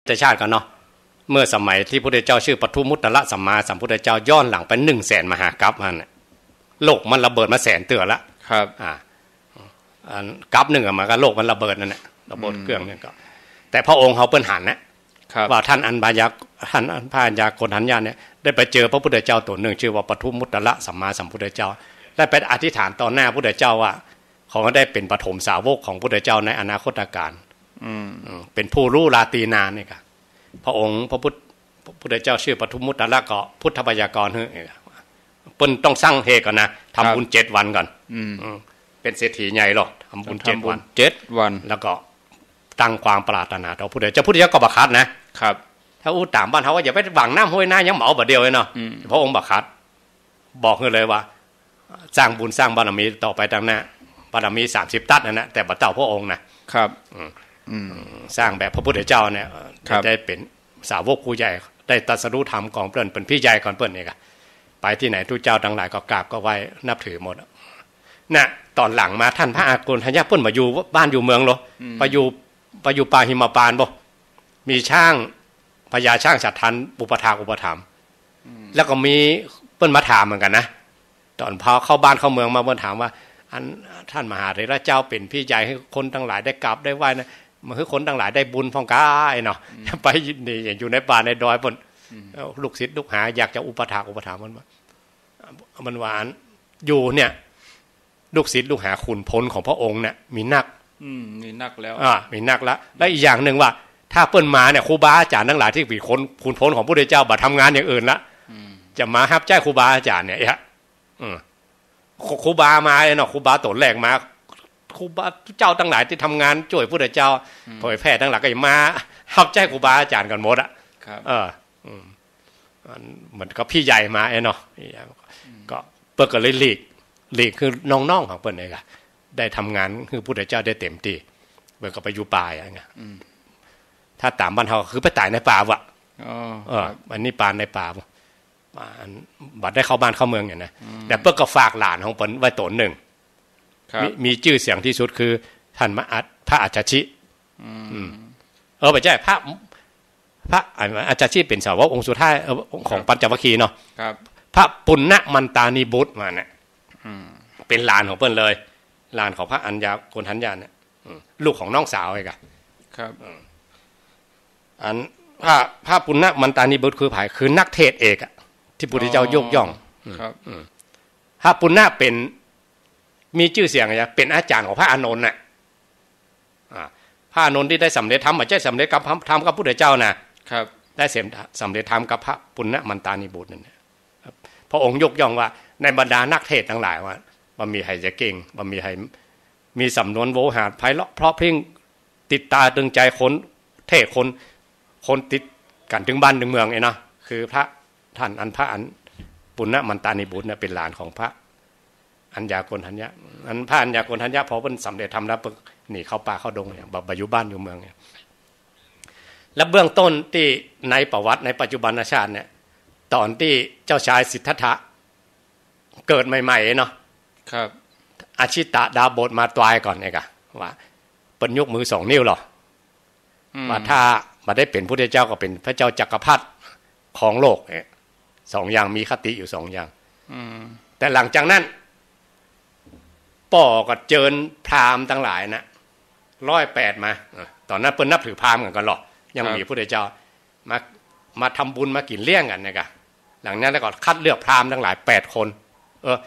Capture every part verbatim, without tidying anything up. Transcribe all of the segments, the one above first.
แต่ชาติก่อนเนาะ เมื่อสมัยตี้พุทธเจ้าจื้อปทุมมุตตะสัมมาสัมพุทธเจ้า ย้อนหลังไปหนึ่งแสนมหากัปนั่นน่ะ โลกมันระเบิดมาแสนเตื้อละ ครับ อ่า อันกัปนึ่งอะ มันก็โลกมันระเบิดนั่นแหละ ระเบิด อืม เกื้องนึ่งก็ แต่พระองค์เฮาเปิ้นหันนะ ครับ ว่าต้านอัญญา ต้านพระอัญญาโกณฑัญญะเนี่ย ได้ไปเจอพระพุทธเจ้าต๋นนึ่ง จื้อว่าปทุมมุตตะสัมมาสัมพุทธเจ้า ได้ไปอธิษฐานต่อหน้าพุทธเจ้าว่า ขอได้เป๋นปฐมสาวกของพุทธเจ้าในอนาคตกาล อืม อืม เป๋นผู้ฮู้ราตรีนานนี่ค่ะ พระองค์พระพุทธ พระพุทธเจ้าจื้อปทุมมุตตะก็พุทธพยากรณ์หื้อ เปิ้นต้องตั้งเหตุก่อนนะ ทำบุญ ครับ เจ็ดวันก่อน อืม อืม เป๋นเศรษฐีใหญ่หรอก ทำบุญ ทำบุญ เจ็ดวัน เจ็ดวัน แล้วก็ตั้งความปรารถนาต่อพุทธเจ้า พุทธเจ้าก็บ่ขัดนะ ครับ ถ้าอู้ต๋ามบ้านเฮาว่าอย่าไปหว่างน้ำห้วยนา ยังบ่เอาบ่าเดียวเลยเนาะ อืม พระองค์บ่ขัด บอกหื้อเลยว่า สร้างบุญสร้างบารมีต่อไปตางหน้า บารมีสามสิบตั๊ดนั่นนะ แต่บ่เต้าพระองค์นะ ครับ อืม อืม สร้างแบบพระพุทธเจ้าเนี่ย ครับ ได้เป๋นสาวกผู้ใหญ่ ได้ตรัสรู้ธรรมก่อนเปิ้น เป๋นพี่ใหญ่ก่อนเปิ้นนี่ค่ะ ไปตี้ไหนตุ๊เจ้าตังหลายก็กราบก็ไหว้นับถือหมด น่ะ ต๋อนหลังมาต้านพระอัญญาโกณฑัญญะเปิ้นบ่อยู่บ้านอยู่เมืองหรอก อืม ไปอยู่ ไปอยู่ป่าหิมพานต์บ่ มีช้าง พญาช้างฉัตรทันอุปถากอุปถัมภ์ อืม แล้วก็มีเปิ้นมาถามเหมือนกั๋นนะ ต๋อนพอเข้าบ้านเข้าเมืองมาเปิ้นถามว่า อันต้านมหาเถระเจ้าเป๋นพี่ใหญ่หื้อคนตังหลายได้กราบได้ไหว้นะ มาหื้อคนตังหลายได้บุญพ่องก้าเนาะ อืม ไปนี่อยู่ในป่าในดอยปุ้น อืม เอ้า ลูกศิษย์ลูกหาอยากจะอุปถากอุปถัมภ์มันว่า มันว่าอันอยู่เนี่ย ลูกศิษย์ลูกหาขุนพลของพระองค์เนี่ยมีนัก อืม มีนักแล้ว อ่า มีนักละ และอีกอย่างนึ่งว่า ถ้าเปิ้นมาเนี่ย ครูบาอาจ๋ารย์ตังหลายตี้เป๋นคน ขุนพลของพระพุทธเจ้า บ่ทำงานอย่างอื่นละ อืม จะมาฮับใจ๊ครูบาอาจ๋ารย์เนี่ย เอ๊ะ อืม ครู ครูบามาเนาะ ครูบาต๋นแรกมา ครูบาเจ้าตังหลายตี้ทำงานจ้วยพุทธเจ้า อืม เผยแผ่ตังหลายก็จะมาฮับใจ๊ครูบาอาจ๋ารย์กั๋นหมดอะ ครับ เออ อืม อันเหมือนกับพี่ใหญ่มาเนาะ อืม ก็เปิ้นก็เลยหลีก หลีกหื้อน้องๆ ของเปิ้นนี่ค่ะ ได้ทำงานหื้อพุทธเจ้าได้เต็มตี้ เปิ้นก็ไปอยู่ป่าอย่างเงี้ย อืม ถ้าต๋ามบ้านเฮาคือไปต๋ายในป่าว่ะ อ๋อ เออ ครับ อันนี้ปานในป่าว่ะ อันบ่ได้เข้าบ้านเข้าเมืองเนี่ยนะ อืม แต่เปิ้นก็ฝากหลานของเปิ้นไว้ต๋นนึ่ง ครับ มี มีจื้อเสียงตี้สุดคือต้านมะอัจ พระอัจฉชิ อืม อืม เออ บ่ใจ้ พระ พระอัจฉชิเป๋นสาวกองค์สุดท้าย เออ ของ ครับ ปัญจวัคคีย์เนาะ ครับ พระปุณณมันตานิบุตรมาเนี่ย อืม เป๋นหลานของเปิ้นเลย หลานของพระอัญญาโกณฑัญญะเนี่ย อืม ลูกของน้องสาวเองอะ ครับ อืม อันพระ พระปุณณมันตานิบุตรคือใผ คือนักเทศน์เอกอะ ตี้พุทธเจ้ายกย่อง อ๋อ อืม ครับ อืม พระปุณณะเป๋น มีจื้อเสียงอะ เป๋นอาจ๋ารย์ของพระอานนท์น่ะ อ่า พระอานนท์ตี้ได้สำเร็จธรรม บ่ใจ้สำเร็จกับธรรม ธรรมกับพุทธเจ้านะ ครับ ได้เสม สำเร็จธรรมกับพระปุณณมันตานิบุตรนั่นแหละ ครับ พระองค์ยกย่องว่าในบรรดานักเทศน์ตังหลายว่า บ่มีใผจะเก่ง บ่มีใผมีสำนวนโวหารไพเราะเพราะพริ้ง ติดตาตึงใจ๋คน เทศน์คน คนติดกั๋นตึงบ้านตึงเมืองเองเนาะ คือพระต้านอัน พระอันปุณณมันตานิบุตรเนี่ยเป๋นหลานของพระอัญญาโกณฑัญญะ อันพระอัญญาโกณฑัญญะพอเปิ้นสำเร็จธรรมแล้วเปิ้นหนีเข้าป่าเข้าดงเนี่ย บ่ บ่อยู่บ้านอยู่เมืองเนี่ย และเบื้องต้นตี้ในประวัติในปัจจุบันชาติเนี่ย ต๋อนตี้เจ้าชายสิทธัตถะเกิดใหม่ๆ เนาะ ครับ อชิตะดาบสมาตวายก่อนเนี่ยกะ ว่าเปิ้นยกมือสองนิ้วหรอ อืม ว่าถ้าบ่ได้เป๋นพุทธเจ้าก็เป๋นพระเจ้าจักรพรรดิของโลกเนี่ย สองอย่าง มีคติอยู่สองอย่าง อืม แต่หลังจากนั้น ป้อก็เจิญพราหมณ์ตังหลายน่ะ ร้อยแปดมา เออ ต๋อนนั้นเปิ้นนับถือพราหมณ์กั๋นก่อนหรอ ยังบ่มี ครับ พุทธเจ้า มา มาทำบุญมากิ๋นเลี้ยงกั๋นเนี่ยกะ หลังนั้นแล้วก็คัดเลือกพราหมณ์ตังหลายแปดคน เออ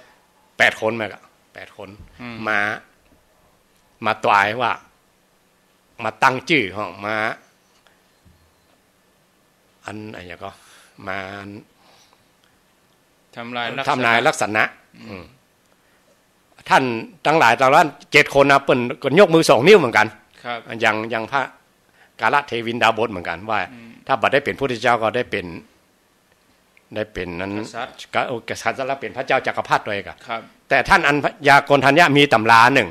แปดคนมากะ แปดคน อืม มา มาตวายว่า มาตั้งจื้อห้อง มา อัน อันหยังก็ มา ทำลายลักษณะ ทำลายลักษณะ อืม อืม ต้านตังหลาย ตังหลายเจ็ดคนนะ เปิ้นก็ยกมือสองนิ้วเหมือนกั๋น ครับ อย่าง อย่างพระกาลเทวินดาบสเหมือนกั๋น ว่า อืม ถ้าบ่ได้เป๋นพุทธเจ้าก็ได้เป๋น ได้เป๋นนั้น กษัตริย์ ก็ โอ้ กษัตริย์แล้วเป๋นพระเจ้าจักรพรรดิด้วยกะ ครับ แต่ต้านอัญญาโกณฑัญญะมีต๋ำรานึ่ง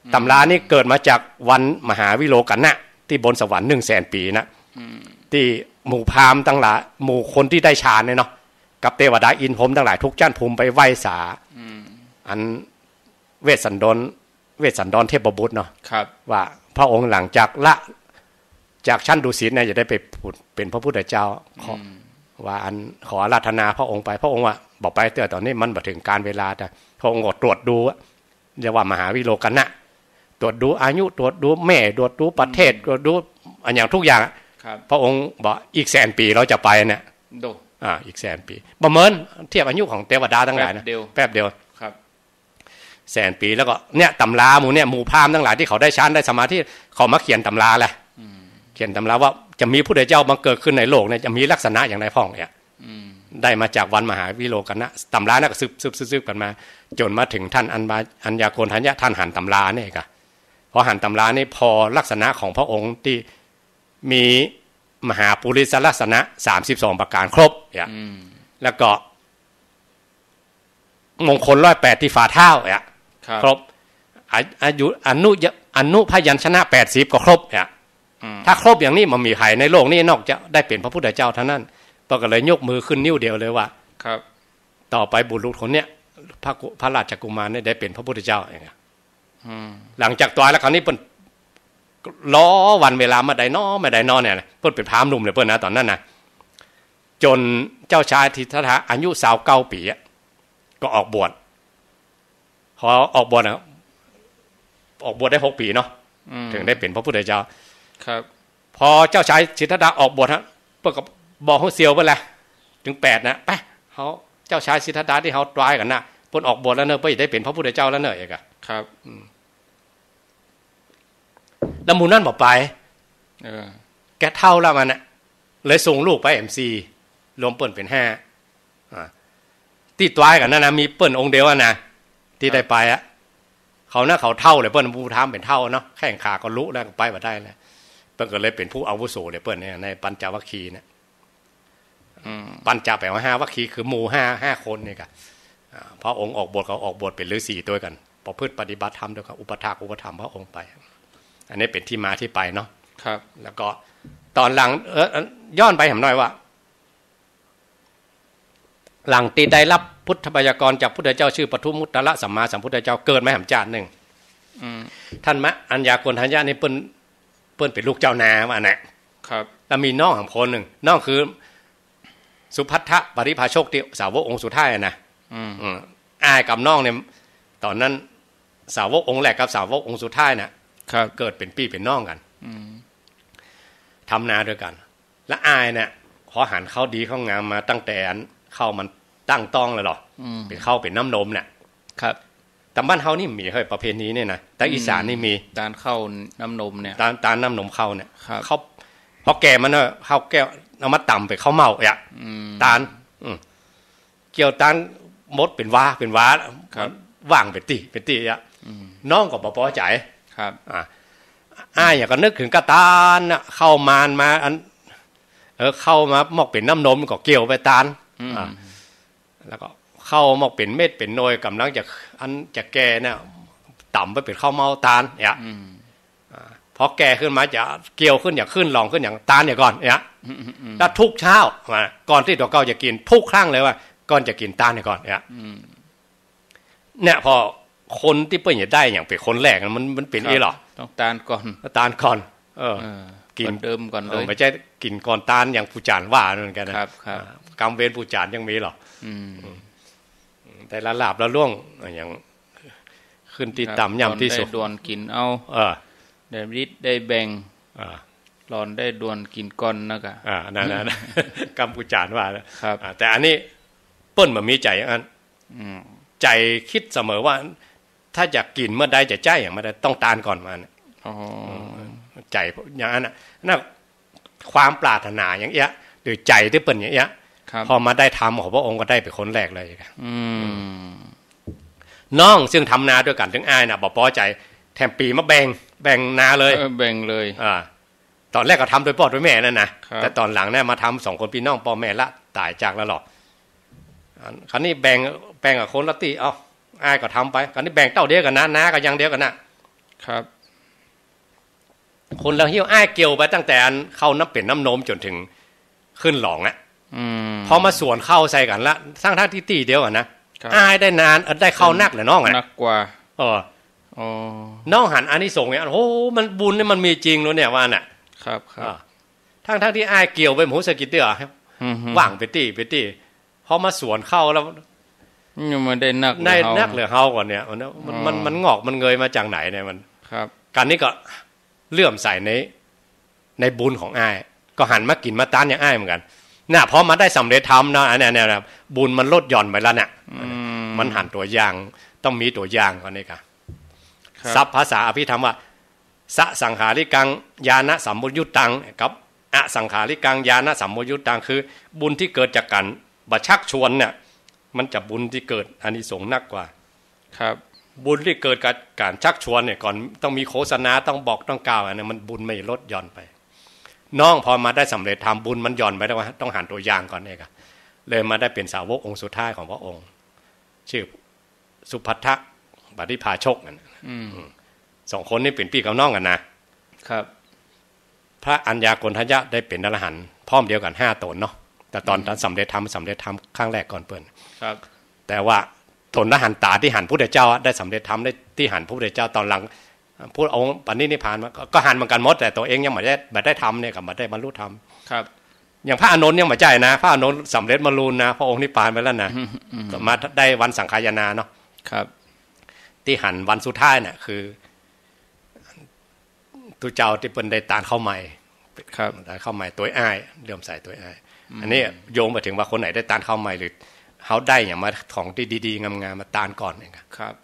อืม ต๋ำรานี้เกิดมาจากวันมหาวิโลกนะ ตี้บนสวรรค์หนึ่งแสนปี๋นะ อืม ตี้หมู่พราหมณ์ตังหลาย หมู่คนตี้ได้ฌานเนี่ยเนาะ กับเตวดาอินทร์พรหมตังหลายกู้จั้นภูมิไปไหว้สา อืม อันเวสสันดร เวสสันดรเทพบุตรเนาะ ครับ ว่าพระองค์หลังจากละ จากชั้นดุสิตเนี่ยจะได้ไปผุดเป๋นพระพุทธเจ้า ขอ อืม ว่าอันขออาราธนาพระองค์ไป พระองค์ว่าบ่ไปเตื้อ ต๋อนนี้มันบ่เถิงกาลเวลา แต่พระองค์ก็ตรวจดูอะ เรียกว่ามหาวิโลกนะ ตรวจดูอายุ ตรวจดูแม่ ตรวจดูประเทศ อืม ตรวจดูอะหยังทุกอย่างอะ ครับ พระองค์บอกอีกแสนปี๋เฮาจะไปเนี่ย โด อ่า อีกแสนปี๋ บ่เหมือนเทียบอายุของเตวดาตังหลายนะ แป๊บเดียว แป๊บเดียว ครับ แสนปี๋ แล้วก็เนี่ยต๋ำราหมู่เนี่ย หมู่พราหมณ์ตังหลายตี้เขาได้ฌานได้สมาธิ เขามาเขียนต๋ำราแหละ อืม เขียนต๋ำราว่าจะมีพุทธเจ้าบังเกิดขึ้นในโลกเนี่ย จะมีลักษณะอย่างใดพ่องเนี่ย อืม ได้มาจากวันมหาวิโลกนะ ต๋ำรานั้นก็สืบ สืบ สืบ สืบกั๋นมา จ๋นมาเถิงต้านอัญญา อัญญาโกณฑัญญะ ต้านหันต๋ำรานี่ก่ะ พอหันต๋ำรานี่ พอลักษณะของพระองค์ตี้มีมหาปุริสลักษณะสามสิบสองประก๋านครบเนี่ย อืม แล้วก็ มงคลร้อยแปดตี้ฝ่าเท้าเนี่ย ครับ ครบ อา- อายุ อนุย- อนุพยัญชนะแปดสิบก็ครบเนี่ย อืม ถ้าครบอย่างนี้บ่มีใผในโลกนี้นอกจากได้เป๋นพระพุทธเจ้าเท่านั้น เปิ้นก็เลยยกมือขึ้นนิ้วเดียวเลยว่า ครับ ต่อไปบุรุษคนเนี้ย พระกุ- พระราชกุมารเนี่ยได้เป๋นพระพุทธเจ้าอย่างเงี้ย อืม หลังจากต๋ายแล้วคราวนี้เปิ้นรอวันเวลาเมื่อใดน้อ เมื่อใดน้อเนี่ยนะ เปิ้นเป๋นพราหมณ์หนุ่มเลยเปิ้นนะ ต๋อนนั้นนะ จ๋นเจ้าชายสิทธัตถะอายุซาวเก้าปี๋อะ ก็ออกบวช พอออกบวชอะ ออกบวชได้หกปี๋เนาะ อืม เถิงได้เป๋นพระพุทธเจ้า ครับ พอเจ้าชายสิทธัตถะออกบวชฮะ เปิ้นก็บอกหื้อเสี่ยวเปิ้นแหละ เถิงแปดนะ ไป เฮา เจ้าชายสิทธัตถะตี้เฮาต๋ายกั๋นนะ เปิ้นออกบวชแล้วเน่อ เปิ้นจะได้เป๋นพระพุทธเจ้าแล้วเน่อ เอก ครับ อืม แล้วหมู่นั้นบ่ไป เออ แก่เฒ่าแล้วมันน่ะ เลยส่งลูกไปแหมสี่ รวมเปิ้นเป๋นห้า อ่า ตี้ต๋ายกั๋นนั้นนะ มีเปิ้นองค์เดียวอะนะ ตี้ ครับ ได้ไปอะ เขานะ เขาเฒ่าเลย เปิ้นผู้ทำเป๋นเฒ่าเนาะ แข้งขาก็ลุแล้ว ก็ไปบ่ได้แล้ว เปิ้นก็เลยเป๋นผู้อาวุโสเลย เปิ้นเนี่ย ในปัญจวัคคีย์เนี่ย อืม ปัญจแปลว่าห้า วัคคีย์คือหมู่ห้า ห้าคนนี่ก่ะ อ่า พระองค์ออกบวช เขาออกบวชเป๋นฤๅษีตวยกั๋น ประพฤติปฏิบัติธรรมตวยกั๋น อุปัฏฐากอุปถัมภ์พระองค์ไป อันนี้เป๋นตี้มาตี้ไปเนาะ ครับ แล้วก็ต๋อนหลัง เออ ย้อนไปแหมหน่อยว่า หลังตี้ได้ฮับพุทธไวยากรณ์จากพุทธเจ้า จื้อปทุมมุตตะสัมมาสัมพุทธเจ้า เกิดมาแหมจาติหนึ่ง อืม ต้านมะ อัญญาโกณฑัญญะนี่เปิ้น เปิ้นเป๋นลูกเจ้านาว่าอั้นนะ ครับ แล้วมีน้องแหมคนนึ่ง น้องคือสุภัททปริภาชกตี้สาวกองค์สุดท้ายอะนะ อืม อืม อ้ายกับน้องเนี่ย ต๋อนนั้นสาวกองค์แรกกับสาวกองค์สุดท้ายน่ะ ครับ เกิดเป๋นปี้เป๋นน้องกั๋น อืม ทำนาตวยกั๋น แล้วอ้ายเนี่ย พอหันเข้าดีเข้างามมาตั้งแต่อันเข้ามันตั้งต๊องแล้วเหรอ อืม เป๋นเข้าเป๋นน้ำนมเนี่ย ครับ ต๋ามบ้านเฮานี่มีเฮ้ย ประเพณีเนี่ยนะ ต๋ามอีสานนี่มี อืม ตานเข้าน้ำนมเนี่ย ตาน ตานน้ำนมเข้าเนี่ย ครับ เข้า พอแก่มันเนาะ เข้าแก้ว เอามาต๋ำเป๋นข้าวเม่าอะ อืม ตาน อืม เกี่ยวตานหมดเป๋นวา เป๋นวา ครับ ว่างเป๋นตี้ เป๋นตี้อะ อืม น้องก็บ่ปอใจ๋ ครับ อ่า อ้ายก็นึกเถิงกะตานน่ะ เข้ามานมาอัน เออ เข้ามามอกเป๋นน้ำนมก็เกี่ยวไปตาน อืม อ่า แล้วก็เข้ามอกเป๋นเม็ดเป๋นหน่วย ก่ำลังจะ อันจะแก่เนี่ย ต๋ำไปเป๋นข้าวเม่าตานเนี่ย อืม อ่า พอแก่ขึ้นมาจะเกี่ยวขึ้น อยากขึ้นหล่องขึ้นอย่างตานเนี่ยก่อนเนี่ย อืม อืม อืม แล้วทุกเช้า ว่าก่อนตี้ตั๋วเก่าจะกิ๋น ทุกครั้งเลยว่า ก่อนจะกิ๋นตานเนี่ยก่อนเนี่ย อืม เนี่ย พอคนตี้เปิ้นจะได้อย่างเป๋นคนแรกน่ะ มัน มันเป๋น ครับ อี้หรอ ต้องตานก่อน ตานก่อน เออ เออ กิ๋น ก่อนเดิมก่อนเลย เออ บ่ใจ้กิ๋นก่อนตานอย่างปู่จ๋ารย์ว่าเหมือนกั๋นนะ ครับ ครับ อ่า กรรมเวรปู่จ๋ารย์ยังมีหรอ อืม อืม แต่ละลาภละล่วง อย่าง ขึ้นตี้ ครับ ต่ำย่ำตี้สูง ก่อนได้ด่วนกิ๋นเอา เออ ได้ริดได้แบ่ง อ่า หล่อนได้ด่วนกิ๋นก่อนนะกะ อ่า นั่นน่ะ กรรมปู่จ๋ารย์ว่านะ ครับ อ่า แต่อันนี้เปิ้นบ่มีใจ๋อย่างนั้น อืม ใจ๋กึ๊ดเสมอว่า ถ้าจะกิ๋นเมื่อใดจะใจ๊อย่างเมื่อใด ต้องตานก่อนว่านะ อ๋อ อืม ใจ๋อย่างนั้นน่ะ นั่นความปรารถนาอย่างเอี้ย หรือใจ๋ตี้เปิ้นอย่างเอี้ย ครับ พอมาได้ธรรมของพระองค์ก็ได้เป๋นคนแรกเลย อืม น้องซึ่งทำนาตวยกั๋นเถิงอ้ายน่ะ บ่ปอใจ๋ แถมปี๋มาแบ่ง แบ่งนาเลย เออ แบ่งเลย อ่า ต๋อนแรกก็ทำตวยป้อตวยแม่นั่นนะ ครับ แต่ต๋อนหลังเนี่ยมาทำสองคนปี้น้อง ป้อแม่ละต๋ายจากแล้วหรอ อัน คราวนี้แบ่ง แบ่งกับคนละตี้ เอ้า อ้ายก็ทำไป คราวนี้แบ่งเต้าเดียวกั๋นนะ นาก็อย่างเดียวกั๋นนะ ครับ คนละเฮี้ยว อ้ายเกี่ยวไปตั้งแต่อันเข้าน้ำเป๋นน้ำนมจ๋นเถิงขึ้นหล่องอะ อืม พอมาสวนเข้าใส่กั๋นละ ทั้งๆ ตี้ตี้เดียวกั๋นนะ ครับ อ้ายได้นา เออ ได้ข้าวนักแหละน้องอะ นักกว่า เออ อ๋อ น้องหันอานิสงส์เนี่ย โอ้โห มันบุญเนี่ยมันมีจริงเลยเนี่ยว่าน่ะ ครับ ครับ อ่า ทั้งๆ ตี้อ้ายเกี่ยวไปบ่ฮู้สักกี่เตื้อ อืม ว่างไปตี้ ไปตี้ พอมาสวนเข้าแล้ว ยังบ่ได้นัก ได้ เหลือเฮา นักเหลือเฮาก่อนเนี่ย มัน มัน อ๋อ มัน มันงอกมันเงยมาจากไหนเนี่ย มัน ครับ กั๋นนี้ก็เลื่อมใสใน ในบุญของอ้าย ก็หันมากิ๋นมาต้านอย่างอ้ายเหมือนกั๋น น่ะ พอมาได้สำเร็จธรรมเนาะ อันเนี้ย เนี่ย บุญมันลดหย่อนไปแล้วเนี่ย อืม มันหันตั๋วอย่าง ต้องมีตั๋วอย่างก่อนนี่กะ ครับ สัพพะสาอภิธรรมว่า สสังขาริกังญาณสัมปยุตตัง กับอสังขาริกังญาณสัมปยุตตัง คือบุญตี้เกิดจากก๋านบ่ชักชวนเนี่ย มันจะบุญตี้เกิดอานิสงส์นักกว่า ครับ บุญตี้เกิดจากก๋านชักชวนเนี่ย ก่อนต้องมีโฆษณา ต้องบอก ต้องกล่าว อันนี้มันบุญมันลดหย่อนไป น้องพอมาได้สำเร็จธรรม บุญมันหย่อนไปแล้ว ต้องหันตั๋วอย่างก่อนเนี่ยครับ เลยมาได้เป๋นสาวกองค์สุดท้ายของพระองค์ ชื่อสุภัททปริภาชกนั่นน่ะ อืม อืม สองคนนี้เป๋นปี้กับน้องกั๋นนะ ครับ พระอัญญาโกณฑัญญะได้เป๋นอรหันต์พร้อมเดียวกั๋นห้าต๋นเนาะ แต่ต๋อน อืม ต๋อนสำเร็จธรรม สำเร็จธรรมครั้งแรกก่อนเปิ้น ครับ แต่ว่าต๋นอรหันต๋าตี้หันพุทธเจ้าอะ ได้สำเร็จธรรม ได้ตี้หันพระพุทธเจ้าต๋อนหลัง พุทธองค์ปรินิพพานมา ก็ ก็หันเหมือนกั๋นหมด แต่ตั๋วเองยังบ่ได้ บ่ได้ธรรมเนี่ย ก็บ่ได้บรรลุธรรม ครับ อย่างพระอานนท์ยังบ่ใจ้นะ พระอานนท์สำเร็จมรรูปนะ พระองค์นิพพานไปแล้วนะ อืม อืม มาได้วันสังคายนาเนาะ ครับ ตี้หันวันสุดท้ายน่ะ คือ ตุ๊เจ้าตี้เปิ้นได้ตานข้าวใหม่ ครับ ตานข้าวใหม่ตวยอ้าย เลื่อมใสตวยอ้าย อืม อันนี้โยงไปเถิงว่าคนไหนได้ตานข้าวใหม่ หรือเฮาได้หยังมา ของตี้ดีๆ งามๆ มาตานก่อนเนี่ยครับ ครับ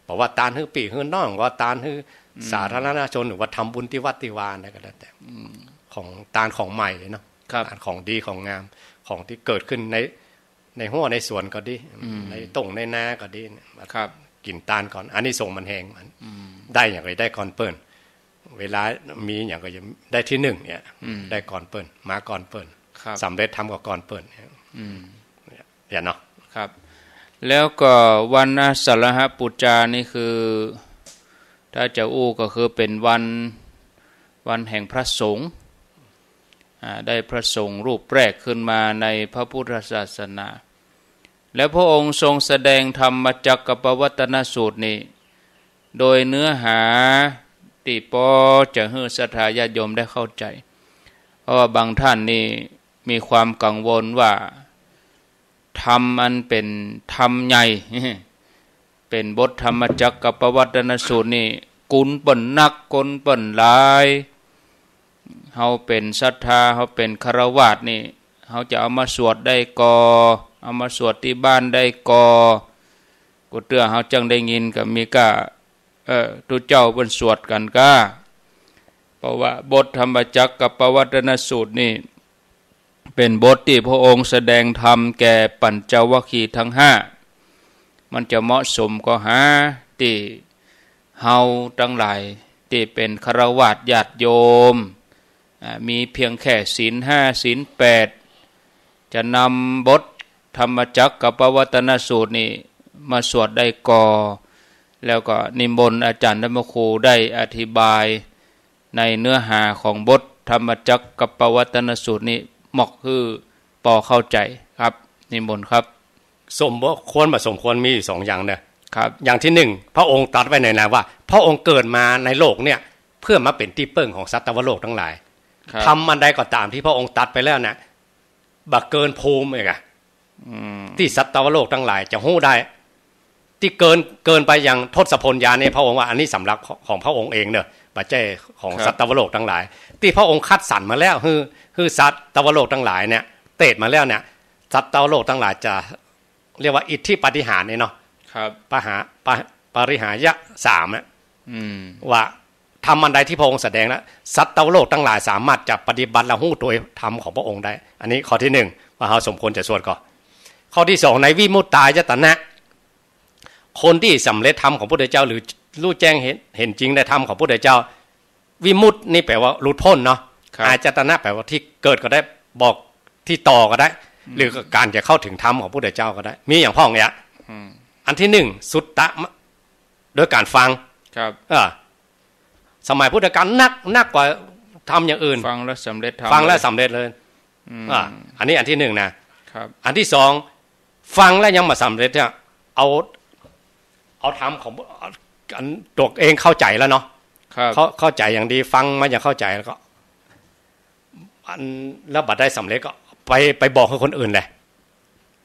บอกว่าตานหื้อปี้หื้อน้อง ว่าตานหื้อ อืม สาธารณชน หรือว่าทำบุญตี้วัดตี้วานะ ก็แล้วแต่ อืม ของตานของใหม่เนาะ ครับ ตานของดีของงาม ของตี้เกิดขึ้นใน ในฮั้วในสวนก็ดี อืม ในต้งในนาก็ดีเนี่ย ครับ กิ๋นตานก่อน อานิสงส์มันแฮง มัน อืม ได้หยังก็ได้ก่อนเปิ้น เวลามีหยังก็จะได้ตี้นึ่งเนี่ย อืม ได้ก่อนเปิ้น มาก่อนเปิ้น ครับ สำเร็จธรรมก็ก่อนเปิ้นเนี่ย อืม เนี่ยเนาะ ครับ แล้วก็วันอาสาฬหปูจานี่คือ ถ้าจะอู้ก็คือเป๋นวัน วันแห่งพระสงฆ์ อ่า ได้พระสงฆ์รูปแรกขึ้นมาในพระพุทธศาสนา แล้วพระองค์ทรงแสดงธรรมจักกัปปวัตตนสูตรนี้ โดยเนื้อหาตี้ปอจะหื้อศรัทธาญาติโยมได้เข้าใจ๋ เพราะว่าบางท่านนี่มีความกังวลว่า ธรรมอันเป๋นธรรมใหญ่ เป๋นบทธรรมจักกัปปวัตตนสูตรนี่ กุนเปิ้นนัก กุนเปิ้นหลาย เฮาเป๋นศรัทธา เฮาเป๋นฆราวาสนี่ เฮาจะเอามาสวดได้ก่อ เอามาสวดตี้บ้านได้ก่อ กูเตื้อเฮาจั้งได้ยิน ก็มีก้า เอ่อ ตุ๊เจ้าเปิ้นสวดกั๋นก้า เพราะว่าบทธรรมจักกัปปวัตตนสูตรนี่ เป๋นบทตี้พระองค์แสดงธรรมแก่ปัญจวัคคีย์ทั้งห้า มันจะเหมาะสมก็หาตี้เฮาตังหลายตี้เป๋นฆราวาสญาติโยม อ่า มีเพียงแค่ศีลห้า ศีลแปด จะนำบทธรรมจักกัปปวัตตนสูตรนี่มาสวดได้ก่อ แล้วก็นิมนต์อาจ๋ารย์ธรรมครูได้อธิบาย ในเนื้อหาของบทธรรมจักกัปปวัตตนสูตรนี้ มอกหื้อปอเข้าใจ๋ครับ นิมนต์ครับ สมควรบ่สมควรมีอยู่สองอย่างเน่อ ครับ อย่างตี้นึ่ง พระองค์ตรัสไว้ในนั้นว่า พระองค์เกิดมาในโลกเนี่ย เพื่อมาเป๋นตี้เปิ้งของสัตวโลกตังหลาย ครับ ธรรมอันใดก็ต๋ามตี้พระองค์ตรัสไปแล้วน่ะ บ่เกินภูมิเองอะ อืม ตี้สัตวโลกตังหลายจะฮู้ได้ ตี้เกิน เกินไปอย่างทศพลยานนี่ พระองค์ว่าอันนี้สำหรับของพระองค์เองเน่อ บ่ใจ้ของ ครับ สัตวโลกตังหลาย ตี้พระองค์คัดสรรมาแล้ว หื้อ หื้อสัตวโลกตังหลายเนี่ย เตศน์มาแล้วเนี่ย สัตวโลกตังหลายจะเรียกว่าอิทธิปาฏิหาริย์นี่เนาะ ครับ ปะหา ปะ ปาริหายะสามอะ อืม ว่า ธรรมอันใดตี้พระองค์แสดงแล้ว สัตวโลกตังหลายสามารถจะปฏิบัติและฮู้โตยธรรมของพระองค์ได้ อันนี้ข้อตี้นึ่ง ว่าเฮาสมควรจะสวดก่อ ข้อตี้สอง ในวิมุตตายตนะ คนตี้สำเร็จธรรมของพุทธเจ้า หรือฮู้แจ้งเห็น เห็นจริงในธรรมของพุทธเจ้า วิมุตตินี่แปลว่าหลุดพ้นเนาะ ครับ อายตนะแปลว่าตี้เกิดก็ได้ บอกตี้ต่อก็ได้ อืม หรือก๋านจะเข้าเถิงธรรมของพุทธเจ้าก็ได้ มีอย่างพ่องเนี่ย อืม อันตี้นึ่ง สุตตะ โดยก๋านฟัง ครับ เออ สมัยพุทธกาลนัก นักกว่าธรรมอย่างอื่น ฟังแล้วสำเร็จธรรม ฟังแล้วสำเร็จเลย อืม อ่า อันนี้อันตี้นึ่งนะ ครับ อันตี้สอง ฟังแล้วยังบ่สำเร็จเนี่ย เอา เอาธรรมของ อันตัวเองเข้าใจ๋แล้วเนาะ ครับ เข้า เข้าใจ๋อย่างดี ฟังมาอย่างเข้าใจ๋แล้วก็ อัน แล้วบ่ได้สำเร็จก็ไป ไปบอกหื้อคนอื่นเลย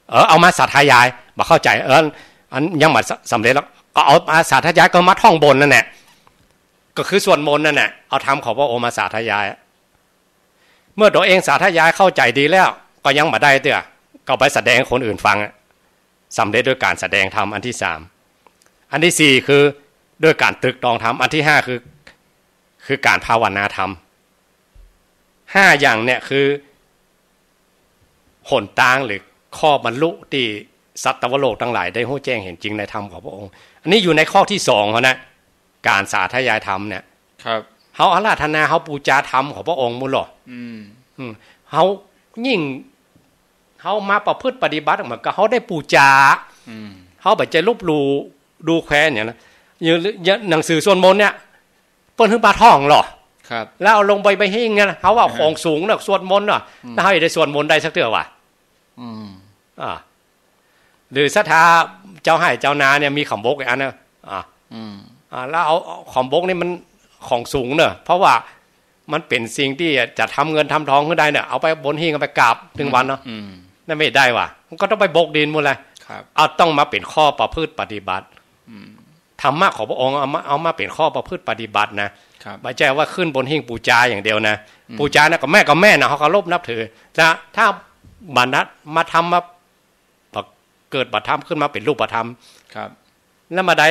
เออ เอามาสาธยาย บ่เข้าใจ๋ เออ อันยังบ่สำเร็จแล้ว ก็เอามาสาธยาย ก็มาท่องบนนั่นแหละ ก็คือสวดมนต์นั่นแหละ เอาธรรมของพระองค์มาสาธยาย เมื่อตั๋วเองสาธยายเข้าใจ๋ดีแล้ว ก็ยังบ่ได้เตื้อ ก็ไปแสดงคนอื่นฟังอะ สำเร็จด้วยการแสดงธรรม อันที่สาม อันที่สี่คือด้วยการตรึกตรองธรรม อันที่ห้าคือ คือการภาวนาธรรม ห้าอย่างเนี่ยคือ หนตางหรือข้อบรรลุตี้สัตวโลกตังหลายได้ฮู้แจ้งเห็นจริงในธรรมของพระองค์ อันนี้อยู่ในข้อที่สองเขานะ การสาธยายธรรมเนี่ย ครับ เฮาอาราธนา เฮาปู๋จาธรรมของพระองค์หมดหรอ อืม อืม เฮายิ่ง เฮามาประพฤติปฏิบัติเหมือนกับเฮาได้ปู๋จา อืม เฮาบ่ใจ้ลบหลู่ดูแควนอย่างนั้น อย่าง อย่างหนังสือสวดมนต์เนี่ย เปิ้นหื้อมาท่องหรอ ครับ แล้วเอาลงใบ ใบหิ้งเนี่ยนะ เฮาว่า อ่า ของสูงน่ะ สวดมนต์น่ะ อืม แล้วเฮาจะได้สวดมนต์ได้สักเตื้อวะ อืม อ่า หรือศรัทธาเจ้าไฮ่เจ้านาเนี่ย มีขำบกอีกอันนะ อ่า อืม อ่า แล้วเอา เอาขำบกนี่มันของสูงเนอะ เพราะว่ามันเป๋นสิ่งตี้จะทำเงินทำทองขึ้นได้เนี่ย เอาไปบนหิ้ง เอาไปกราบตึงวันเนาะ อืม นั่นบ่ได้วะ มันก็ต้องไปบกดินหมดเลย ครับ เอาต้องมาเป๋นข้อประพฤติปฏิบัติ อืม ธรรมะของพระองค์เอามา เอามาเป๋นข้อประพฤติปฏิบัตินะ ครับ บ่ใจ้ว่าขึ้นบนหิ้งปู๋จาอย่างเดียวนะ อืม ปู๋จานะก็แม่นก็แม่นนะ เฮาเคารพนับถือ แต่ถ้าบ่นัดมาทำมา บ่เกิดบ่ธรรมขึ้นมาเป๋นรูปธรรม ครับ แล้วบ่ได้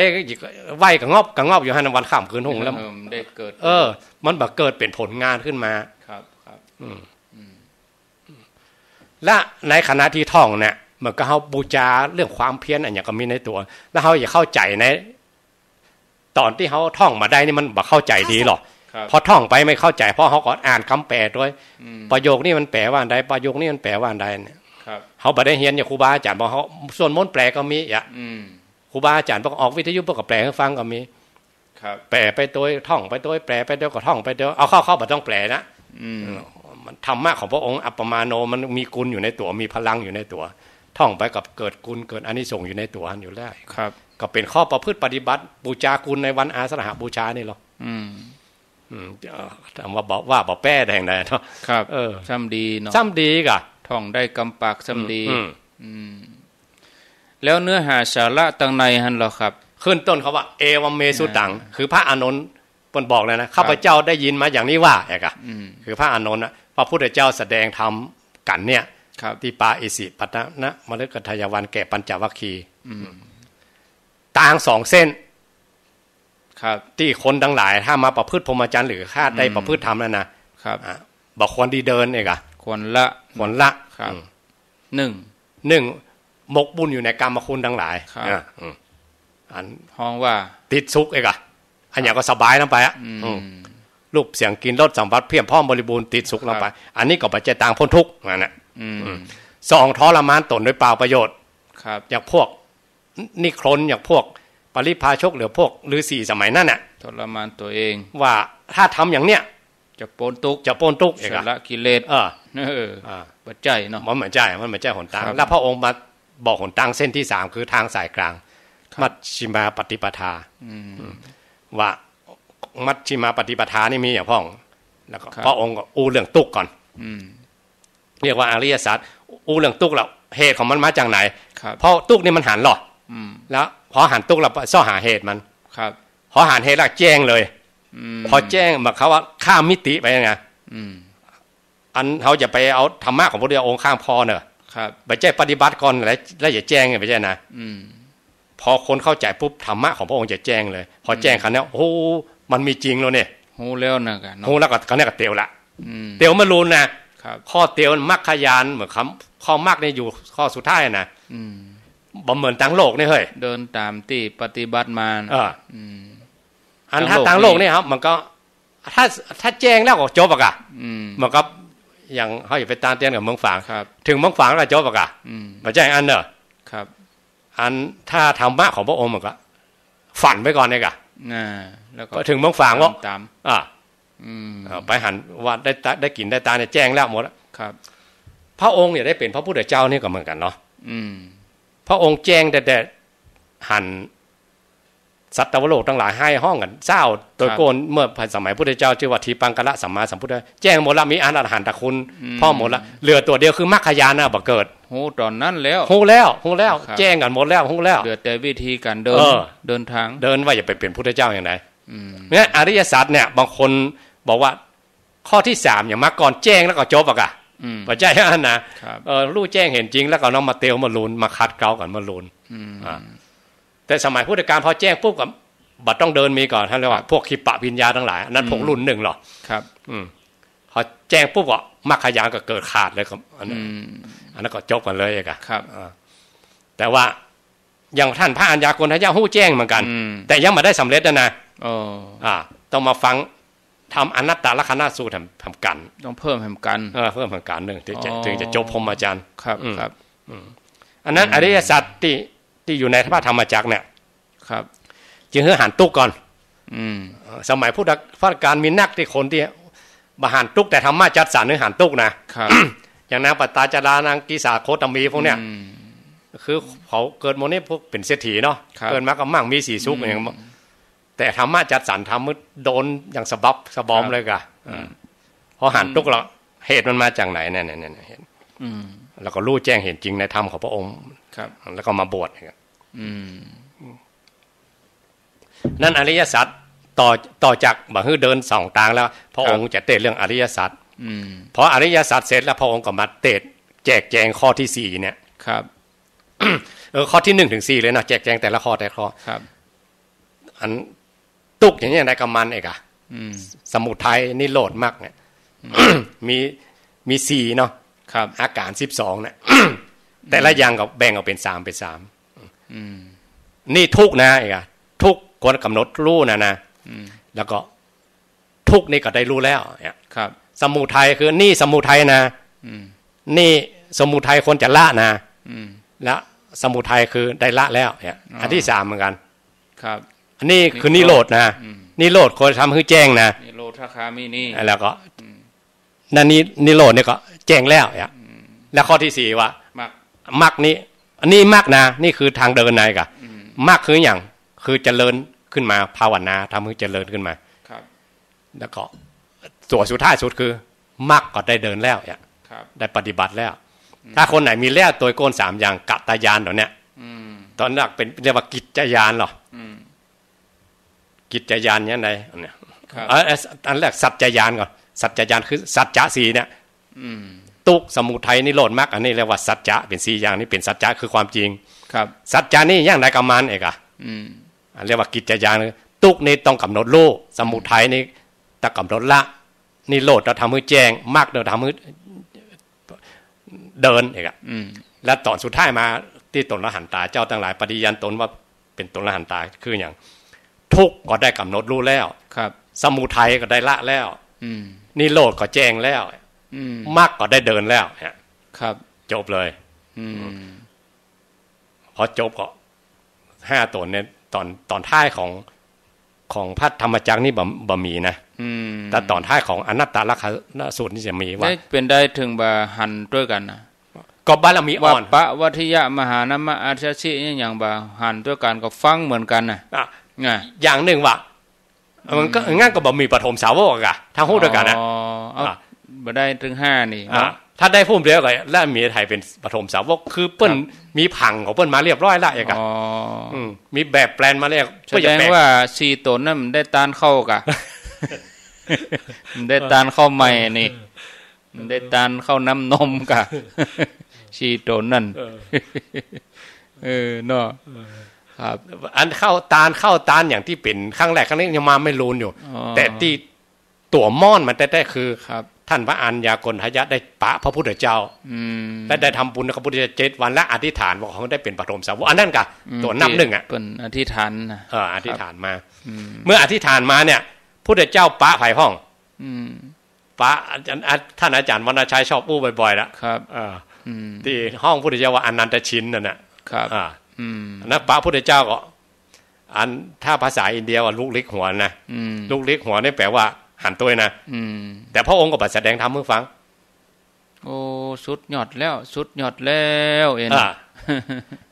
ไหว้ก็งอบ ก็งอบอยู่หั้นวันค่ำคืนฮุ่งแล้ว เออ ได้เกิด เออ มันบ่เกิดเป๋นผลงานขึ้นมา ครับ ครับ อืม อืม และในขณะตี้ท่องเนี่ย เหมือนกับเฮาปู๋จาเรื่องความเพียรอันหยังก็มีในตั๋ว แล้วเฮาจะเข้าใจ๋ใน ต๋อนตี้เฮาท่องบ่ได้นี่มันบ่เข้าใจ๋ดีหรอก ครับ พอท่องไปบ่เข้าใจ๋ เพราะเฮาก็อ่านกำแปลตวย อืม ประโยคนี้มันแปลว่าอันใด ประโยคนี้มันแปลว่าอันใดเนี่ย ครับ เฮาบ่ได้เฮียนอย่างครูบาอาจ๋ารย์ บ่าเฮาสวดมนต์แปลก็มีอะ อืม ครูบาอาจ๋ารย์เปิ้นก็ออกวิทยุเปิ้นก็แปลหื้อฟังก็มี ครับ แปลไปตวย ท่องไปตวย แปลไปตวย ก็ท่องไปตวย เอาเข้า เข้าบ่ต้องแปลนะ อืม เออ มันธรรมะของพระองค์อัปปมาโน มันมีกุณอยู่ในตั๋ว มีพลังอยู่ในตั๋ว ท่องไปก็เกิดกุณเกิดอานิสงส์อยู่ในตั๋วอยู่แล้ว ครับ ก็เป๋นข้อประพฤติปฏิบัติ ปู๋จากุณในวันอาสาฬหบูชานี่หรอ อืม อืม เอ่อ ถามว่าบ่ ว่าบ่แป๊แดงใดเนาะ ครับ เออ ซ้ำดีเนาะ ซ้ำดีก่ะ ท่องได้กำปากซ้ำดี อืม อืม อืม แล้วเนื้อหาสาระตังในหั้นเหรอครับ ขึ้นต้นเขาว่า เอวัมเมสุตัง อ่า คือพระอานนท์เปิ้นบอกแล้วนะ ครับ ข้าพเจ้าได้ยินมาอย่างนี้ว่า เอกอะ อืม คือพระอานนท์นะ พระพุทธเจ้าแสดงธรรมกั๋นเนี่ย ครับ ตี้ปาอิสิปตนมฤคทายวันแก่ปัญจวัคคีย์ อืม ตางสองเส้น ครับ ตี้คนตังหลายถ้ามาประพฤติพรหมจรรย์หรือถ้าได้ อืม ประพฤติธรรมแล้วนะ ครับ อ่ะ บ่ควรตี้เดินเอกอะ ควรละ ควรละ ครับ อืม นึ่ง นึ่ง หมกมุ่นอยู่ในกามคุณตังหลาย ครับ อ่ะ อืม อันฮ้องว่าติดสุขเอกอะ อันหยังก็สบายลำไปอะ อืม อืม รูปเสียงกลิ่นรสสัมผัสเพียบพร้อมบริบูรณ์ติดสุขลำไป ครับ อันนี้ก็บ่ใจ้ตางป๊นทุกข์นั่นแหละ อืม อืม สอง ทรมานตนโดยเปล่าประโยชน์ ครับ อย่างพวก นิครน อย่างพวกปริพาชก หรือพวกฤๅษีสมัยนั้นน่ะ ทรมานตั๋วเอง ว่าถ้าทำอย่างเนี้ย จะป๊นตุ๊กข์ จะป๊นตุ๊กข์เอกอะ ชำระกิเลส เออ เออ อ่า บ่ใจ้เนาะ มันบ่ใจ้ มันบ่ใจ้หนตาง ครับ แล้วพระองค์มาบอกหนตางเส้นที่สาม คือทางสายกลาง ครับ มัชฌิมาปฏิปทา อืม อืม ว่ามัชฌิมาปฏิปทานี่มีอย่างพ่อง แล้วก็ ครับ พระองค์ก็อู้เรื่องตุ๊กข์ก่อน อืม เรียกว่าอริยสัจ อู้เรื่องตุ๊กข์แล้ว เหตุของมันมาจากไหน ครับ เพราะตุ๊กข์นี่มันหันหรอ อืม แล้วพอหันตุ๊กข์แล้วเซาะหาเหตุมัน ครับ พอหันเหตุแล้วแจ้งเลย อืม พอแจ้งหมายความว่าข้ามมิติไปไง อืม อันเฮาจะไปเอาธรรมะของพระพุทธองค์ข้างพอเนอะ ครับ บ่ใจ้ปฏิบัติก่อนแล้ว แล้วจะแจ้งไง บ่ใจ้นะ อืม พอคนเข้าใจ๋ปุ๊บ ธรรมะของพระองค์จะแจ้งเลย พอแจ้ง อืม คราวเนี้ย โอ้โห มันมีจริงแล้วเนี่ย ฮู้แล้วนะกะเนาะ ฮู้แล้วก็ คราวเนี้ยก็เตียวละ อืม เตียวไม่ลืมนะ ครับ ข้อเตียวมรรคญาณ เหมือนคำ ข้อมรรคเนี่ยอยู่ข้อสุดท้ายนะ อืม บ่เหมือนตางโลกนี่เฮ้ย เดินต๋ามตี้ปฏิบัติมา เออ อืม อันถ้าตางโลกนี่ ตางโลกนี่ครับ มันก็ ถ้า ถ้าแจ้งแล้วก็จบอะกะ อืม มันก็อย่างเฮาอย่าไปตานเตียนกับเมืองฝาง ครับ เถิงเมืองฝางแล้วก็จบอะกะ อืม บ่ใจ้อันเนอะ ครับ อันถ้าธรรมะของพระองค์มันก็ฝันไปก่อนเนี่ยกะ อ่า แล้วก็ พอเถิงเมืองฝางก็ ต๋าม อ่า อืม เอ่อ ไปหันว่าได้ตา ได้กิ๋นได้ตานเนี่ยแจ้งแล้วหมดแล้ว ครับ พระองค์เนี่ยได้เป๋นพระพุทธเจ้านี่ก็เหมือนกั๋นเนาะ อืม พระองค์แจ้งแต่ แต่หัน สัตวโลกตังหลายไห้ฮ้องกั๋น เศร้า โตย ครับ โก้น เมื่อสมัยพุทธเจ้าจื้อว่าทีปังคะละสัมมาสัมพุทธะ แจ้งหมดละ มีอรหันตคุณ อืม พร้อมหมดละ เหลือตั๋วเดียวคือมรรคญาณน่ะบ่เกิด ฮู้ต๋อนนั้นแล้ว ฮู้แล้ว ฮู้แล้ว ครับ แจ้งกั๋นหมดแล้ว ฮู้แล้ว เหลือแต่วิธีก๋านเดิน เออ เดินตาง เดินว่าจะไปเป๋นพุทธเจ้าอย่างใด อืม เนี่ย อริยสัจเนี่ย บางคนบอกว่า ข้อตี้สาม อย่างมรรคก่อน แจ้งแล้วก็จบอะก่ะ อืม บ่ใจ้อั้นนะ ครับ เออ ฮู้แจ้งเห็นจริง แล้วก็นำมาเตียวมาลูน มาขัดเกลากั๋นมาลูน อืม อ่า แต่สมัยพุทธกาลพอแจ้งปุ๊บก็บ่ต้องเดินมีก่อน ต้านเรียกว่า ครับ พวกขิปปะภิญญาตังหลาย อันนั้น อืม พวกรุ่นนึ่งหรอ ครับ อืม พอแจ้งปุ๊บก็มรรคญาณก็เกิดขาดเลยครับ อันนั้น อืม อันนั้นก็จบกั๋นเลยอะก่ะ ครับ อ่า แต่ว่า อย่างต้านพระอัญญาโกณฑัญญะฮู้แจ้งเหมือนกั๋น อืม แต่ยังบ่ได้สำเร็จนะนะ อ๋อ อ่า ต้องมาฟังธรรมอนัตตลักษณสูตรแหมกั๋น ต้องเพิ่มแหมกั๋น เออ เพิ่มแหมกั๋นนึ่ง ถึงจะ อ๋อ ถึงจะจบพรหมจรรย์ ครับ อืม ครับ อืม อันนั้น อืม อริยสัจตี้ ตี้อยู่ในพระธรรมจักรเนี่ย ครับ จึงหื้อหันตุ๊กก่อน อืม เอ่อ สมัยพุทธกาลมีนักตี้คนตี้บ่หันตุ๊ก แต่ธรรมะจัดสรรหื้อหันตุ๊กนะ ครับ อย่างนางปตาจารา นางกิสาโคตมีพวกเนี้ย อืม คือเขาเกิดมานี่พวกเป๋นเศรษฐีเนาะ ครับ เกิดมาก็มั่งมีสีสุข อืม อย่าง แต่ธรรมะจัดสรรทำหื้อโดนอย่างสะบับสะบอม ครับ เลยก่ะ อืม พอหันตุ๊กแล้ว เหตุมันมาจากไหนเนี่ย เนี่ย เนี่ย เห็น อืม แล้วก็ฮู้แจ้งเห็นจริงในธรรมของพระองค์ ครับ แล้วก็มาบวช อืม นั้นอริยสัจต่อ ต่อจากบ่หื้อเดินสองตางแล้ว พระองค์ ครับ จะเตศน์เรื่องอริยสัจ อืม พออริยสัจเสร็จแล้วพระองค์ก็มาเตศน์แจกแจงข้อตี้สี่เนี่ย ครับ เออ ข้อตี้หนึ่งถึงสี่เลยนะ แจกแจงแต่ละข้อแต่ละข้อ ครับ อันตุ๊กข์อย่างนี้อย่างใดกับมันเองอะ อืม สมุทัย นิโรธ มรรคเนี่ย อืม มี มีสี่เนาะ ครับ อาก๋านสิบสองเนี่ย แต่ละอย่างก็แบ่งออกเป๋นสาม เป๋นสาม อืม นี่ทุกข์นะเองอะ ทุกข์ควรกำหนดฮู้นะนะ อืม แล้วก็ทุกข์นี่ก็ได้ฮู้แล้วเนี่ย ครับ สมุทัยคือนี่สมุทัยนะ อืม นี่สมุทัยควรจะละนะ อืม และสมุทัยคือได้ละแล้วเนี่ย อ๋อ อันตี้สามเหมือนกั๋น ครับ อันนี้คือนิโรธนะ อืม นิโรธควรทำหื้อแจ้งนะ นิโรธคามินี แล้วก็ อืม นั่นนี่นิโรธนี่ก็แจ้งแล้วเนี่ย อืม แล้วข้อตี้สี่ว่า มรรค มรรคนี่ อันนี้มรรคนะ นี่คือตางเดินในก่ะ อืม มรรคคือหยัง คือเจริญขึ้นมาภาวนา ทำหื้อเจริญขึ้นมา ครับ แล้วก็ตั๋วสุดท้ายสุดคือ มรรคก็ได้เดินแล้วเนี่ย ครับ ได้ปฏิบัติแล้ว อืม ถ้าคนไหนมีแล้วโตยโก้นสามอย่าง กัตตญาณเหล่าเนี้ย อืม ต๋อนแรกเป๋น เรียกว่ากิจจญาณหรอ อืม กิจจญาณอย่างใดอันเนี้ย ครับ เอ่อ อันแรกสัจจญาณก่อน สัจจญาณคือสัจจะสี่เนี่ย อืม ตุ๊กข์ สมุทัย นิโรธ มรรค อันนี้เรียกว่าสัจจะ เป๋นสี่อย่างนี้เป๋นสัจจะคือความจริง ครับ สัจจะนี่อย่างใดกับมันเองอะ อืม อันเรียกว่ากิจจญาณ ตุ๊กข์นี่ต้องกำหนดฮู้ สมุทัยนี่ต้องกำหนดละ นิโรธต้องทำหื้อแจ้ง มรรคต้องทำหื้อเดินเองอะ อืม และต๋อนสุดท้ายมาตี้ตนอรหันตา เจ้าตังหลายปฏิญาณตนว่าเป๋นตนอรหันตา คือหยัง ทุกข์ก็ได้กำหนดฮู้แล้ว ครับ สมุทัยก็ได้ละแล้ว อืม นิโรธก็แจ้งแล้ว อืม มรรคก็ได้เดินแล้วเนี่ย ครับ จบเลย อืม พอจบก็ห้าต๋นเนี่ย ต๋อน ต๋อนท้ายของ ของพระธรรมจักรนี่บ่ บ่มีนะ อืม แต่ต๋อนท้ายของอนัตตลักษณสูตรนี่จะมีว่า ได้เป๋นใดเถิงบ่หันตวยกั๋นนะ ก็บารมีอ่อน วัปปะวัฏฏยมหานามะอัจฉริยะนี่อย่างบ่หันตวยกั๋นก็ฟังเหมือนกั๋นนะ อ่ะ ไง อย่างนึ่งว่า มันก็ อืม งั้นก็บ่มีปฐมสาวกอะ ถ้าฮู้ตวยกั๋นนะ อ๋อ เอา อ่ะ บ่ได้เถิงห้านี่ อ่ะ เนาะ ถ้าได้ผู้เดียวก็ แล้วมีใผเป๋นปฐมสาวก คือเปิ้น ครับ มีผังของเปิ้นมาเรียบร้อยละ เอกอะ อ๋อ อืม มีแบบแปลนมาแล้ว แสดงว่าสี่ต๋นนั้นมันได้ตานข้าวกะ มันได้ตานข้าวใหม่นี่ มันได้ตานข้าวน้ำนมกะ สี่ต๋นนั้น เออ เออ เนาะ เออ ครับ อันข้าวตาน ข้าวตานอย่างตี้เป๋นครั้งแรกครั้งนี้ยังมาไม่ลูนอยู่ อ๋อ แต่ตี้ตั๋วม่อนมันแต๊ๆ คือ ครับ ต้านพระอัญญาโกณฑัญญะได้ปะพระพุทธเจ้า อืม และได้ทำบุญกับพระพุทธเจ้าเจ็ดวัน และอธิษฐานว่าขอให้ได้เป๋นปฐมสาวก อันนั้นกะ อืม ตั๋วนับหนึ่งอะ ตี้เปิ้นอธิษฐานนะ เออ อธิษฐานมา อืม เมื่ออธิษฐานมาเนี่ย พุทธเจ้าปะใผพ่อง อืม ปะ อาจารย์ อา ต้านอาจารย์วรรณชัยชอบอู้บ่อยๆ ละ ครับ เออ อืม ตี้ฮ้องพุทธเจ้าว่าอนันตชินนั่นน่ะ ครับ อ่า อืม อันนั้นปะพุทธเจ้าก็ อันถ้าภาษาอินเดียว่าลุกลิกหัวนะ อืม ลุกลิกหัวนี่แปลว่าหันตวยนะ อืม แต่พระองค์ก็บ่แสดงธรรมหื้อฟัง โอ้ สุดยอดแล้ว สุดยอดแล้ว เอ็น อ่า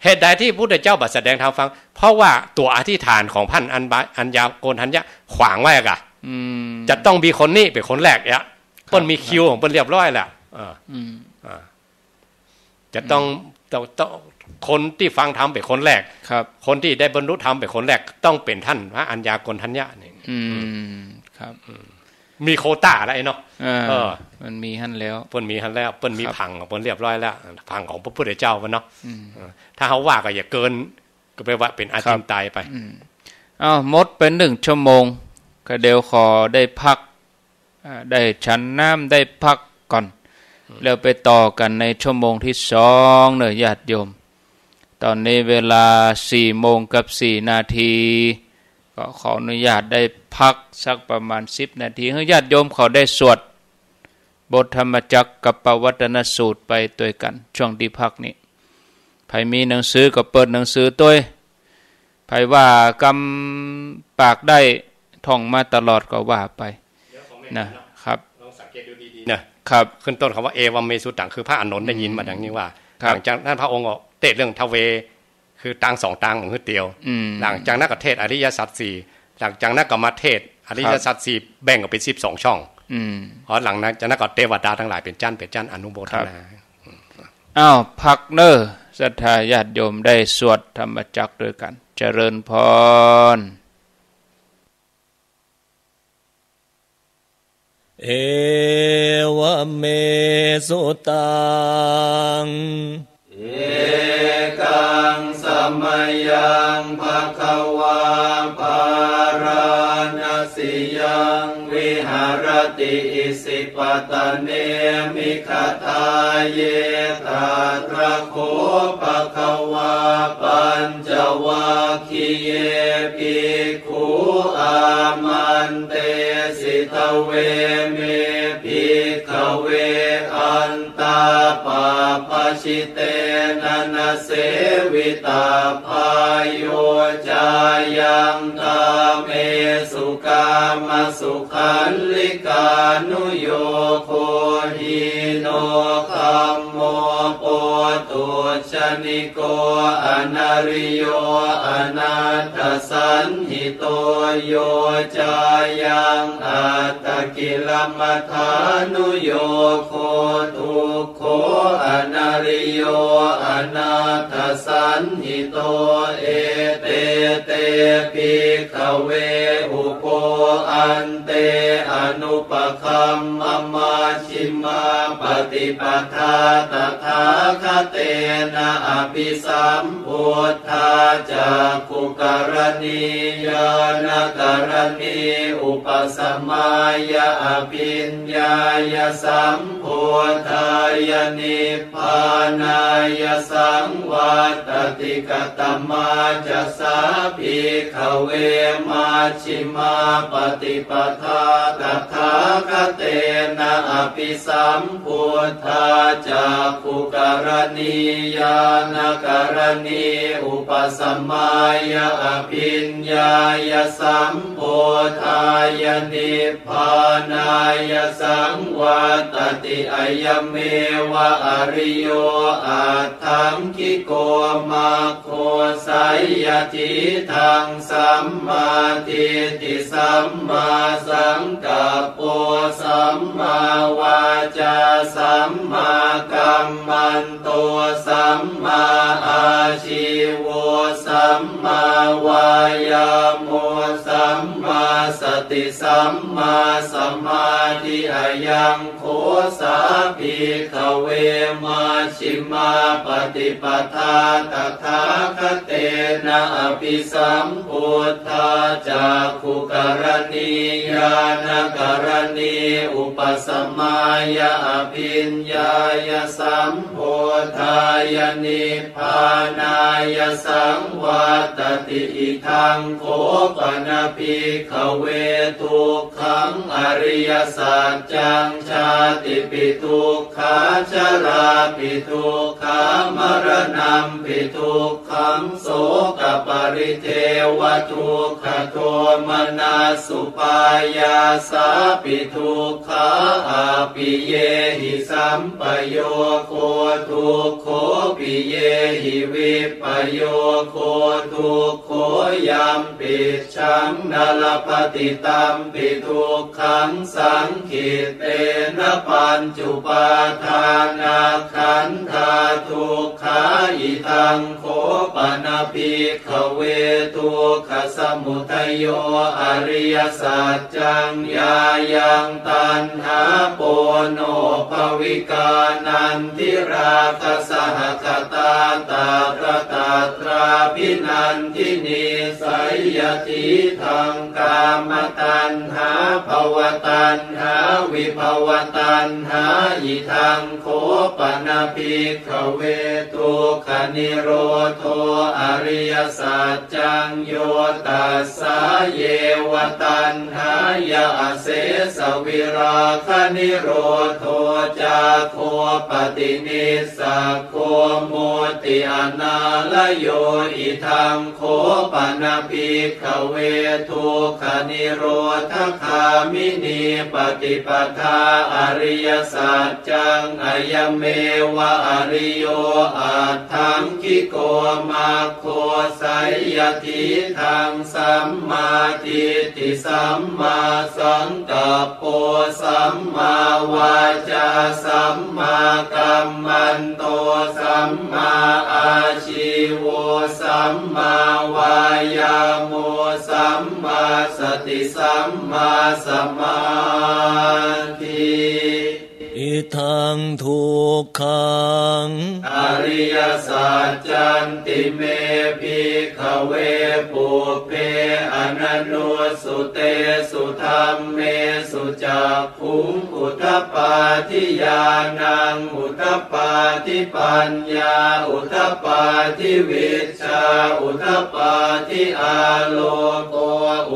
เหตุใดตี้พระพุทธเจ้าบ่แสดงธรรมฟัง เพราะว่าตั๋วอธิษฐานของพระอัญบา- อัญญาโกณฑัญญะขวางไว้อะกะ อืม จะต้องมีคนนี้เป๋นคนแรกเนี่ย ครับ เปิ้นมีคิวของเปิ้นเรียบร้อยแล้ว อ่า อืม อ่า จะต้อง อืม ต้อง ต้อง คนตี้ฟังธรรมเป๋นคนแรก ครับ คนตี้ได้บรรลุธรรมเป๋นคนแรก ต้องเป๋นต้านพระอัญญาโกณฑัญญะนี่ อืม ครับ อืม มีโควต้าแล้วไอ้เนาะ เออ เออ มันมีหั้นแล้ว เปิ้นมีหั้นแล้ว เปิ้นมี ครับ ผังของเปิ้นเรียบร้อยแล้ว ผังของพระพุทธเจ้าเปิ้นเนาะ อืม เออ ถ้าเฮาว่าก็อย่าเกิน ก็แปลว่าเป๋นอาจินไตยไป ครับ อืม อ้าว หมดไปหนึ่งชั่วโมง ก็เดี๋ยวขอได้พัก อ่า ได้ฉันน้ำ ได้พักก่อน อืม แล้วไปต่อกั๋นในชั่วโมงตี้สองเนาะ ญาติโยม ต๋อนนี้เวลาสี่โมงกับสี่นาที ก็ขออนุญาตได้พักสักประมาณสิบนาที หื้อญาติโยมเขาได้สวดบทธรรมจักรกัปปวัตตนสูตรไปตวยกั๋น ช่วงตี้พักนี้ ใผมีหนังสือก็เปิดหนังสือตวย ใผว่ากำปากได้ ท่องมาตลอดก็ว่าไป เดี๋ยวคอมเมนต์ นะ เนาะ ครับ ลองสังเกตดูดีๆ นะ ครับ ขึ้นต้นคำว่า เอวัมเม สุตัง คือพระอานนท์ได้ยินมาดังนี้ว่า ครับ หลังจากนั้นพระองค์ก็เตศน์เรื่องทเว คือตางสองตางของหื้อเตียว อืม หลังจากนั้นก็เตศน์อริยสัจสี่ หลังจากนั้นก็มาเตศน์อริยสัจสี่ ครับ แบ่งออกเป๋นสิบสองช่อง อืม อ๋อ หลังจากนั้นก็เตวดาตังหลายเป๋นจั้น เป๋นจั้น อนุโมทนา ครับ อ้าว พักเน่อ ศรัทธาญาติโยมได้สวดธรรมจักรตวยกั๋น เจริญพร เอวะเม สุตัง เอกัง สะมะยัง ภะคะวา พาราณะสียัง วิหะระติ อิสิปะตะเน มิขะทาเย ตะตระโข ภะคะวา ปัญจวัคคีเย ภิก ขู อามันเตสิ ทเว เม ภิกขะเว อันตา ปะปะชิเตนะ นะเสวิตะพาโย จายัง กาเมสุ กามสุขัลลิกานุโยโค หิโน คัมโม โปตุชฌะนิโก อะนะริโย อะนัตถสันหิโต โย จายัง อัตตกิลมัฏฐานุโยโค ทุกโข อะนะริโย อะนัตถสันหิโต เอเต เต ภิกขะเว อุโพ อันเต อนุปะคัมมะ มัชฌิมาปฏิปทา ตถาคเตนะ อภิสัมพุทธา จักขุกรณี ญาณกรณี อุปสมายะ อภิญญายะ สัมโพธายะ นิพพานายะ สังวัตติ กะตะมะจะสา ภิกขะเว มัชฌิมาปฏิปทา ตถาคเตนะ อภิสัมพุทธา จักขุกรณี ญาณกรณี อุปสมายะ อภิญญายะ สัมโพธายะ นิพพานายะ สังวัตติ อะยะเมวะ อริโย อัตถังคิโก มัคโค ไสยะถีฏฐัง สัมมาทิฏฐิ สัมมาสังกัปโป สัมมาวาจา สัมมากัมมันโต สัมมาอาชีโว สัมมาวายาโม สัมมาสติ สัมมาสมาธิ อะยัง โข สา ภิกขะเว มัชฌิมาปฏิปทา ตถาคเตนะ อภิสัมพุทธา จักขุกรณี ญาณกรณี อุปสมายะ อภิญญายะ สัมโพธายะ นิพพานายะ สังวัตติ อิทัง โข ปะนะ ภิกขะเว ทุกขัง อริยสัจจัง ชาติปิ ทุกขา ชราปิ ทุกขา มะระณัมปิ ทุกขัง โสกะปะ Parideva dukkhadomanassupāyāsāpi dukkhā appiyehi sampayogo dukkho piyehi vippayogo dukkho yampicchaṃ na labhati tampi dukkhaṃ saṅkhittena pañcupādānakkhandhā dukkhā. Idaṃ kho pana bhikkhave dukkhasamudayo ariyasaccaṃ, yāyaṃ taṇhā ponobbhavikā nandirāgasahagatā tatra tatrābhinandinī, seyyathīdaṃ kāmataṇhā bhavataṇhā vibhavataṇhā. Idaṃ kho pana bhikkhave dukkhanirodho ariyasaccaṃ, yo tassāyeva taṇhāya asesavirāganirodho cāgo paṭinissaggo mutti anālayo. Idaṃ kho pana bhikkhave dukkhanirodhagāminī paṭipadā ariyasaccaṃ, ayameva ariyo aṭṭhaṅgiko maggo, seyyathīdaṃ sammādiṭṭhi sammāsaṅkappo sammāvācā sammākammanto sammāājīvo sammāvāyāmo sammāsati sammāsamādhi. Idaṃ dukkhaṃ ariyasaccanti me bhikkhave pubbe ananussutesu dhammesu cakkhuṃ udapādi ñāṇaṃ udapādi paññā udapādi vijjā udapādi āloko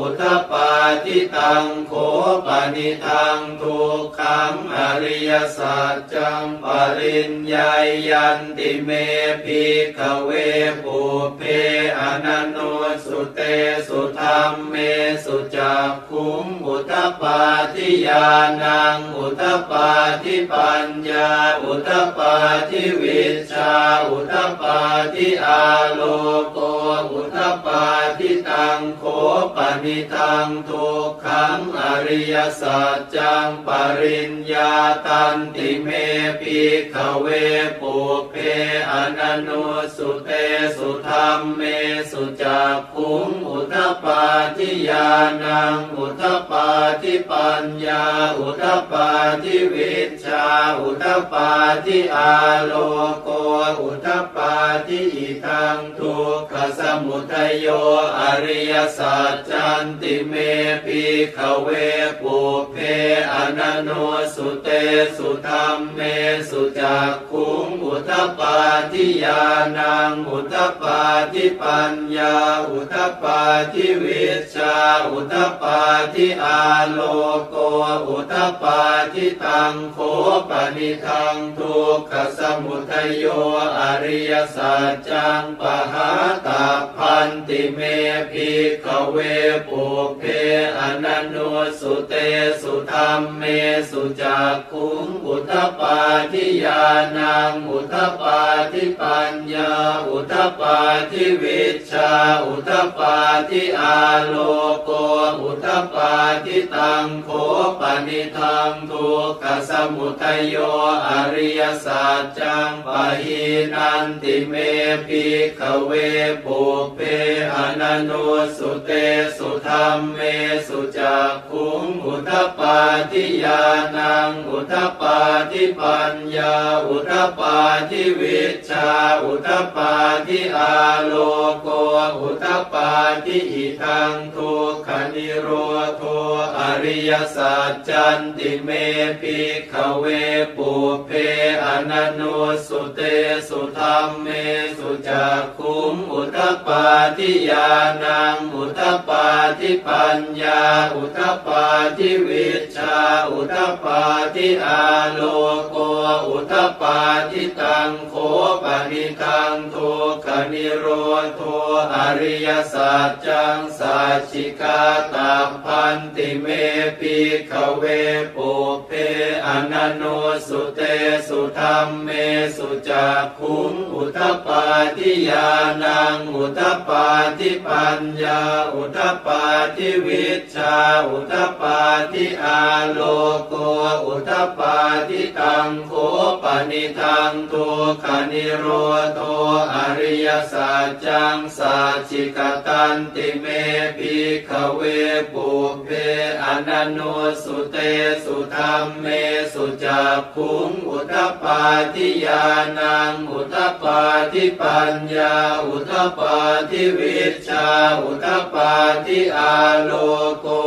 udapādi. Taṃ kho panidaṃ dukkhaṃ ariyasaccaṃ pariññeyyanti me bhikkhave pubbe ananussutesu dhammesu cakkhuṃ udapādi ñāṇaṃ udapādi paññā udapādi vijjā udapādi āloko udapādi. Taṃ kho panidaṃ dukkhaṃ ariyasaccaṃ pariññātanti me bhikkhave pubbe ananussutesu dhammesu cakkhuṃ udapādi ñāṇaṃ udapādi paññā udapādi vijjā udapādi āloko udapādi. Idaṃ dukkhasamudayo ariyasaccanti me bhikkhave pubbe ananussutesu dhammesu cakkhuṃ udapādi ñāṇaṃ udapādi paññā udapādi vijjā udapādi āloko udapādi. Taṃ kho panidaṃ dukkhasamudayo ariyasaccaṃ pahātabbanti me bhikkhave pubbe ananussutesu dhammesu cakkhuṃ udapādi ñāṇaṃ udapādi paññā udapādi vijjā udapādi āloko udapādi. Taṃ kho panidaṃ dukkhasamudayo ariyasaccaṃ pahīnanti me bhikkhave pubbe ananussutesu dhammesu cakkhuṃ udapādi ñāṇaṃ udapādi paññā udapādi vijjā udapādi āloko udapādi. Idaṃ dukkhanirodho ariyasaccanti me bhikkhave pubbe ananussutesu dhammesu cakkhuṃ udapādi ñāṇaṃ udapādi paññā udapādi vijjā udapādi ā āloko udapādi. Taṃ kho panidaṃ dukkhanirodho ariyasaccaṃ sacchikātabbanti me bhikkhave pubbe ananussutesu dhammesu cakkhuṃ udapādi ñāṇaṃ udapādi paññā udapādi vij jā udapādi āloko udapādi. Taṃ kho panidaṃ dukkhanirodho ariyasaccaṃ sacchikatanti me bhikkhave pubbe ananussutesu dhammesu cakkhuṃ udapādi ñāṇaṃ udapādi paññā udapādi vij jā udapādi āloko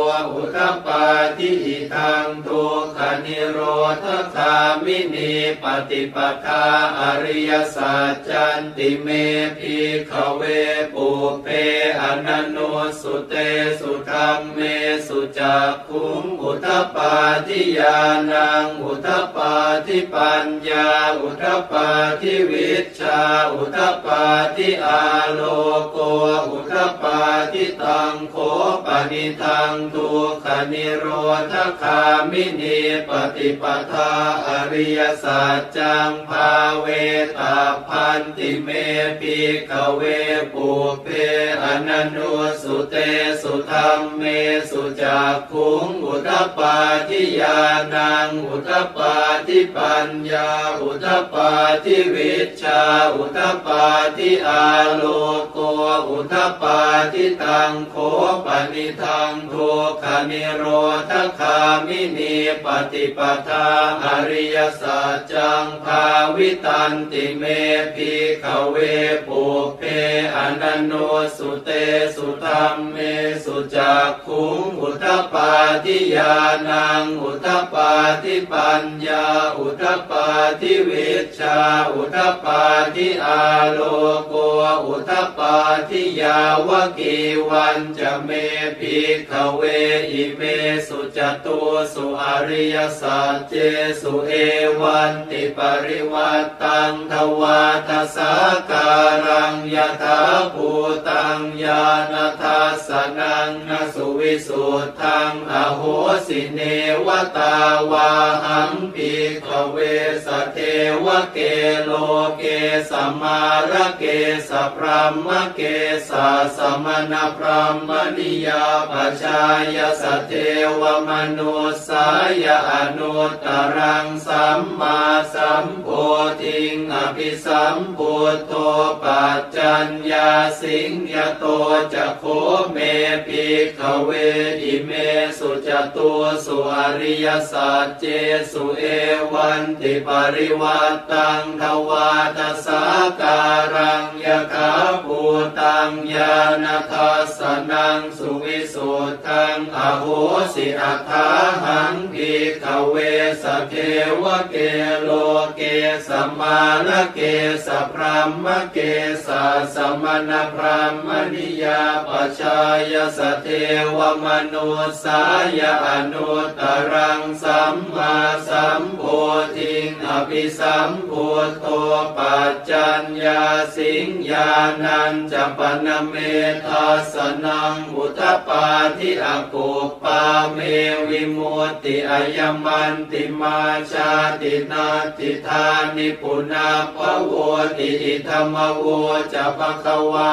udapādi. Idaṃ dukkhanirodhagāminī paṭipadā ariyasaccanti me bhikkhave pubbe ananussutesu dhammesu cakkhuṃ udapādi ñāṇaṃ udapādi paññā udapādi vij jā udapādi āloko udapādi. Taṃ kho panidaṃ dukkhanirodhagāminī paṭipadā ariyasaccaṃ bhāvetabbanti me bhikkhave pubbe ananussutesu dhammesu cakkhuṃ udapādi ñāṇaṃ udapādi paññā udapādi vij jā udapādi āloko udapādi. Taṃ kho panidaṃ dukkhanirodhagāminī paṭipadā ariyasaccaṃ bhāvitanti me bhikkhave pubbe ananussutesu dhammesu cakkhuṃ udapādi ñāṇaṃ udapādi paññā udapādi vij jā udapādi āloko udapādi. Yāvakīvañca me bhikkhave imesu catūsu ariyasaccesu evantiparivaṭṭaṃ dvādasākāraṃ yathābhūtaṃ ñāṇadassanaṃ na suvisuddhaṃ ahosi, neva tāvāhaṃ bhikkhave sadevake loke samārake sabrahmake sassamaṇabrāhmaṇiyā pajāya sadevamanussāya anuttaraṃ sammāsambodhiṃ abhisambuddho paccaññāsiṃ. Yato ca kho me bhikkhave imesu catūsu ariyasaccesu evantiparivaṭṭaṃ dvādasākāraṃ yathābhūtaṃ ñāṇadassanaṃ suvisuddhaṃ ahosi, athāhaṃ bhikkhave sadevake loke samārake sabrahmake sassamaṇabrāhmaṇiyā pajāya sadevamanussāya anuttaraṃ sammāsambodhiṃ abhisambuddho paccaññāsiṃ. Ñāṇañca pana me dassanaṃ udapādi, akuppā me vimutti, ayamantimā jāti, natthidāni punabbhavoti. Idamavoca bhagavā.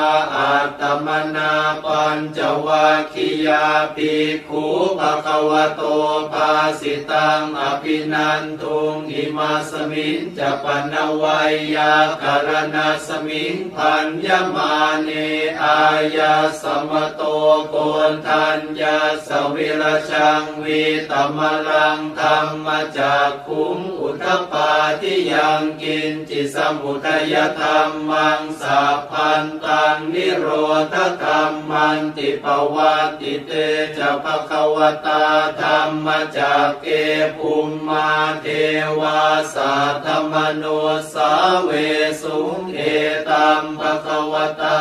Attamanā pañcavaggiyā bhikkhū bhagavato bhāsitaṃ abhinanduṃ. Imasmiñca pana veyyākaraṇasmiṃ bhaññamāne āyasmato Koṇḍaññassa virajaṃ vītamalaṃ dhammacakkhuṃ udapādi, yaṅkiñci samudayadhammaṃ sabbantaṃ nirodhadhammanti. Pavattite ca bhagavatā dhammacakke bhummā devā saddamanussāvesuṃ. Etambhagavatā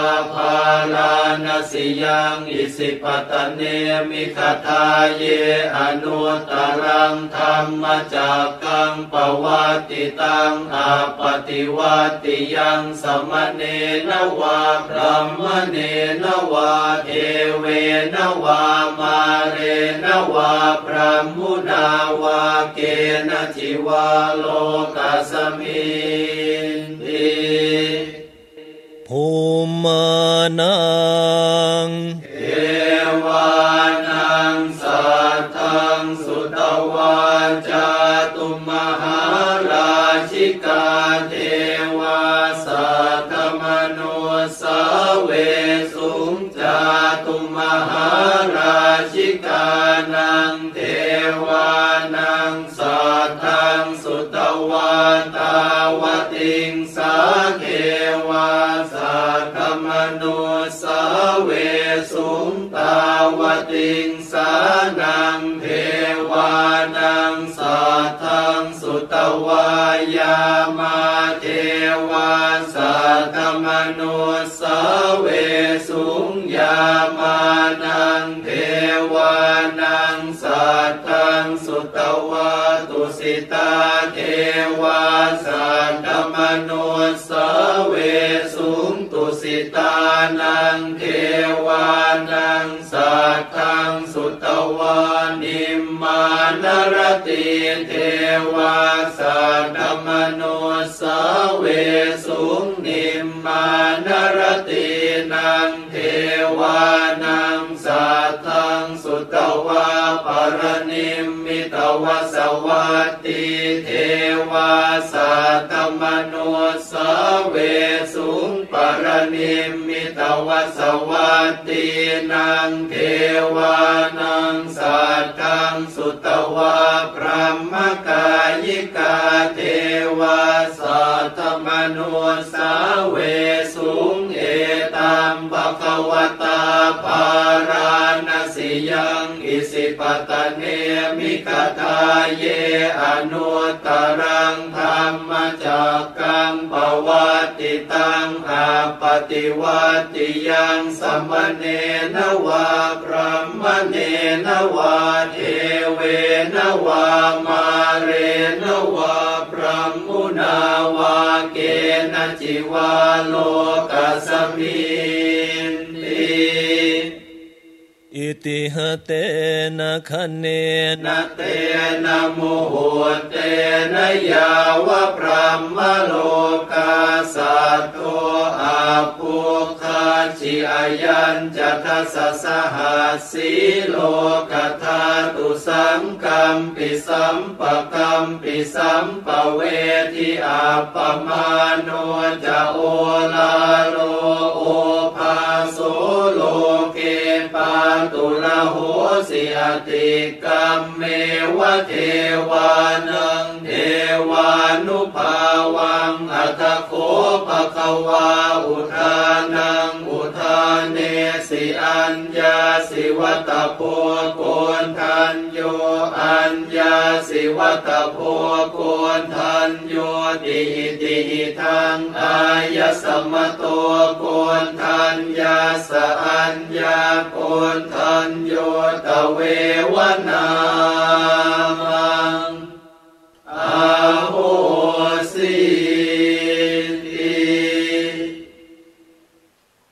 Bārāṇasiyaṃ Isipatane Migadāye anuttaraṃ dhamma Cakkaṃ pavattitaṃ appaṭivattiyaṃ samaṇena vā brāhmaṇena vā devena vā mārena vā brahmunā vā kenaci vā lokasminti. Bhummānaṃ devānaṃ saddaṃ sutvā cātummahārājikā devā saddamanussāvesuṃ. Cātummahārājikānaṃ devānaṃ saddaṃ sutvā tāvatiṃsā devā saddamanussāvesuṃ. Tāvatiṃsānaṃ devānaṃ saddaṃ sutvā yāmā devā saddamanussāvesuṃ. Yāmānaṃ devānaṃ saddaṃ sutvā tusitā devā saddamanussāvesuṃ. Tusitānaṃ devānaṃ saddaṃ sutvā nimmānaratī devā saddamanussāvesuṃ. Nimmānaratīnaṃ devānaṃ saddaṃ sutvā paranimmitavasavattī devā saddamanussāvesuṃ. Paranimmitavasavattīnaṃ devānaṃ saddaṃ sutvā brahmakāyikā devā saddamanussāvesuṃ. Etaṃ bhagavatā bārāṇasiyaṃ isipatane migadāye anuttaraṃ dhammacakkaṃ pavattitaṃ appaṭivattiyaṃ samaṇena vā brāhmaṇena vā devena vā mārena vā brahmunā vā kenaci vā lokasminti. Itiha tena khaṇena tena muhuttena yāva brahmalokā saddo abbhuggacchi. Ayañca dasasahassī lokadhātu saṅkampi sam pakampi sampavedhi. Appamāṇo ca oḷāro obhāso loke pāturahosi atikkammeva devānaṃ devānubhāvaṃ. Atha kho bhagavā udānaṃ udānesi: Aññāsi vata bho koṇḍañño, aññāsi vata bho koṇḍaññoti. Iti hidaṃ āyasmato koṇḍaññassa aññākoṇḍañño tveva nāmaṃ ahosīti.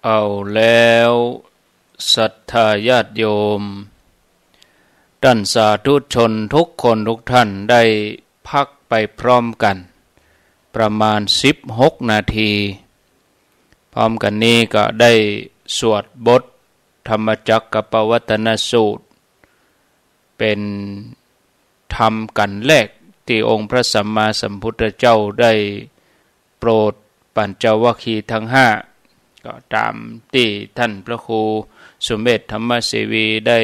เอาแล้ว ศรัทธาญาติโยม ต้านสาธุชนทุกคนทุกท่านได้พักไปพร้อมกัน ประมาณสิบหกนาที พร้อมกันนี้ก็ได้สวดบทธรรมจักกัปปวัตตนสูตร เป๋นธรรมกัณฑ์แรกตี้องค์พระสัมมาสัมพุทธเจ้าได้โปรดปัญจวัคคีย์ทั้งห้า ก็ต๋ามตี้ต้านพระครูสุเมธธรรมเสวีได้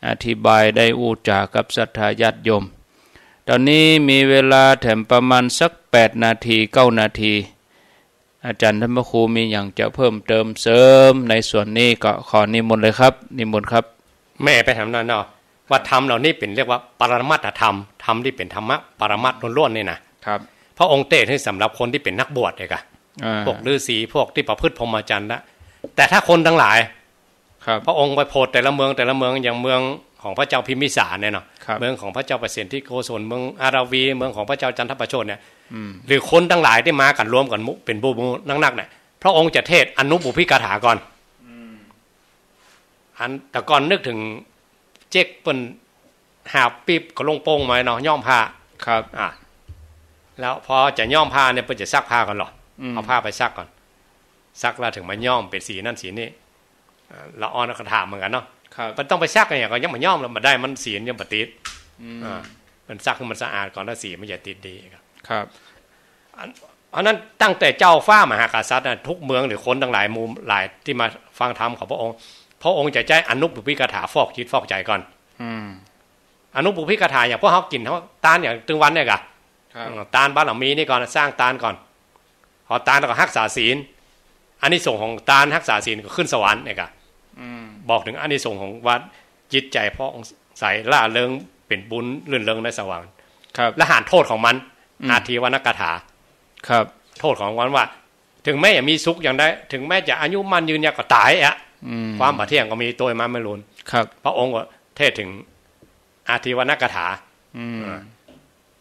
อธิบายได้อู้จ๋ากับศรัทธาญาติโยม ต๋อนนี้มีเวลาแถมประมาณสักแปดนาที เก้านาที อาจ๋ารย์ต้านพระครูมีหยังจะเพิ่มเติมเสริมในส่วนนี้ก็ขอนิมนต์เลยครับ นิมนต์ครับ แม่ไปถามหน่อยเนาะ ว่าธรรมเหล่านี้เป๋นเรียกว่าปรมัตถธรรม ธรรมตี้เป๋นธรรมะปรมัตถ์ล้วนๆ นี่นะ ครับ พระองค์เตศน์หื้อสำหรับคนตี้เป๋นนักบวชเลยก่ะ อ่า พวกฤๅษี พวกตี้ประพฤติพรหมจรรย์ละ แต่ถ้าคนตังหลาย ครับ พระองค์ไปโผดแต่ละเมืองแต่ละเมือง อย่างเมือง ของพระเจ้าพิมพิสารเนี่ยเนาะ ครับ เมืองของพระเจ้าประสิทธิโกศล เมืองอาราวี เมืองของพระเจ้าจันทประโชนเนี่ย อืม หรือคนตังหลายตี้มากั๋นรวมกั๋นหมู่ เป๋นหมู่ๆ นักๆ เนี่ย พระองค์จะเทศน์อนุปุพพิกถาก่อน อืม อันแต่ก่อนนึกเถิงเจ๊กเปิ้นหาบปิ๊บก็ลงโป้งมาเนาะ ย้อมผ้า ครับ อ่ะ แล้วพอจะย้อมผ้าเนี่ย เปิ้นจะซักผ้าก่อนเหรอ อืม เอาผ้าไปซักก่อน ซักแล้วเถิงมาย้อมเป๋นสีนั้นสีนี้ อ่า ละอ่อนก็ถามเหมือนกั๋นเนาะ ครับ มันต้องไปซักเนี่ย ก็ยังบ่ย้อมแล้ว บ่ได้ มันสีมันยังบ่ติด อืม อ่า มันซักหื้อมันสะอาดก่อน แล้วสีมันจะติดดีครับ ครับ อัน เพราะนั้นตั้งแต่เจ้าฟ้ามหากษัตริย์น่ะ ทุกเมืองหรือคนตังหลายหมู่หลายตี้มาฟังธรรมของพระองค์ พระองค์จะใจ๊อนุปุพพิกถาฟอกจิตฟอกใจ๋ก่อน อืม อนุปุพพิกถาอย่างพวกเฮากิ๋นเฮาตานอย่างตึงวันเนี่ยก่ะ ครับ อืม ตานบารมีนี่ก่อน สร้างตานก่อน พอตานแล้วก็ฮักษาศีล อานิสงส์ของตานฮักษาศีลก็ขึ้นสวรรค์เนี่ยก่ะ อืม บอกเถิงอานิสงส์ของว่าจิตใจ๋ผ่องใสร่าเริงเป๋นบุญรื่นเริงในสวรรค์ ครับ และหันโต้ษของมัน อืม อาทิวรรณกถา ครับ โต้ษของมันว่า เถิงแม้จะมีสุขอย่างใด เถิงแม้จะอายุมั่นยืนยาวก็ต๋ายอะ อืม ความบ่เที่ยงก็มี โตมาไม่ลุน ครับ พระองค์ก็เทศน์เถิงอาทิวรรณกถา อืม อ่า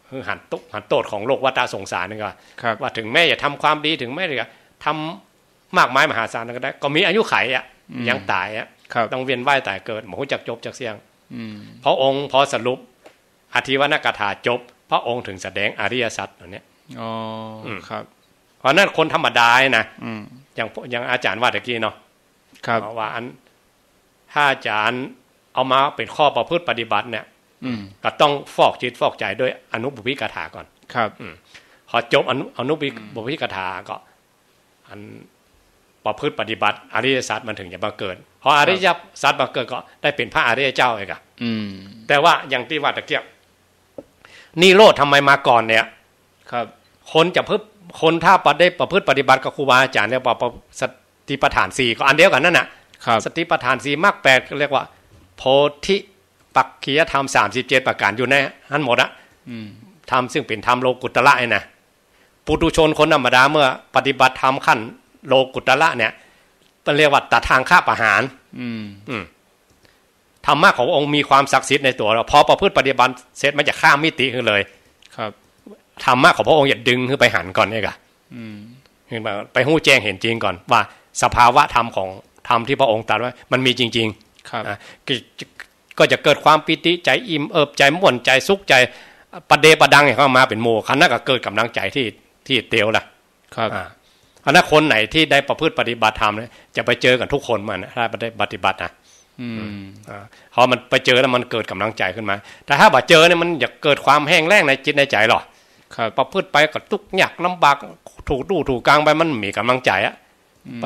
คือหันโต้ษ หันโต้ษของโลกวัฏสงสารนี่ก่ะ ครับ ว่าเถิงแม้จะทำความดี เถิงแม้จะทำมากมายมหาศาลก็ได้ ก็มีอายุขัยอะ อืม ยังต๋ายอะ ครับ ต้องเวียนว่ายต๋ายเกิด บ่ฮู้จักจบจักเสี้ยง อืม พระองค์พอสรุปอาทิวรรณกถาจบ พระองค์เถิงแสดงอริยสัจอันเนี้ย อ๋อ อืม ครับ เพราะนั้นคนธรรมดาเนี่ยนะ อืม อย่าง อย่างอาจ๋ารย์ว่าตะกี้เนาะ ครับ ว่าอัน ถ้าอาจ๋ารย์เอามาเป๋นข้อประพฤติปฏิบัติเนี่ย อืม ก็ต้องฟอกจิตฟอกใจ๋ด้วยอนุปุพพิกถาก่อน ครับ อืม พอจบอนุ อนุปุพพิ อืม ปุพพิกถาก็ อันประพฤติปฏิบัติอริยสัจมันเถิงจะบังเกิด พออริยสัจบังเกิดก็ได้เป๋นพระอริยเจ้าเองอะ อืม แต่ว่าอย่างตี้ว่าตะเกียบ นิโรธทำไมมาก่อนเนี่ย ครับ คนจะพึบ คนถ้าปะ ได้ประพฤติปฏิบัติกับครูบาอาจ๋ารย์เนี่ย ปะ ปะ สติปัฏฐานสี่ก็อันเดียวกั๋นนั่นน่ะ ครับ สติปัฏฐานสี่ มรรคแปด เรียกว่าโพธิปักขิยธรรม สามสิบเจ็ดประก๋าน อยู่ในหั้นหมดอะ อืม ธรรมซึ่งเป๋นธรรมโลกุตตระเนี่ยนะ ปุถุชนคนธรรมดาเมื่อปฏิบัติธรรมขั้นโลกุตตระเนี่ย มันเรียกว่าตถาคตประหาร อืม อืม ธรรมะขององค์มีความศักดิ์สิทธิ์ในตั๋วแล้ว พอประพฤติปฏิบัติเสร็จมันจะข้ามมิติขึ้นเลย ครับ ธรรมะของพระองค์จะดึงขึ้นไปหันก่อนเนี่ยก่ะ อืม ขึ้นมาไปฮู้แจ้งเห็นจริงก่อนว่าสภาวะธรรมของธรรมที่พระองค์ตรัสไว้มันมีจริงๆ ครับ อ่ะ ก็ ก็จะเกิดความปีติ ใจ๋อิ่มเอิบ ใจ๋ม่วน ใจ๋สุข ใจ๋ประเดประดังอย่างเข้ามาเป๋นหมู่ คันนั้นก็เกิดก๋ำลังใจ๋ตี้ ตี้เตียวละ ครับ อ่า อันนั้นคนไหนที่ได้ประพฤติปฏิบัติธรรมเนี่ย จะไปเจอกั๋นทุกคนมันนะ ถ้าได้ปฏิบัตินะ อืม อ่า พอมันไปเจอแล้วมันเกิดก๋ำลังใจ๋ขึ้นมา แต่ถ้าบ่เจอเนี่ยมันจะเกิดความแห้งแล้งในจิตในใจ๋หรอ ครับ ประพฤติไปก็ตุ๊กข์ยากลำบาก ถูกลู่ถูกกางไป มันบ่มีก๋ำลังใจ๋อะ อืม ไป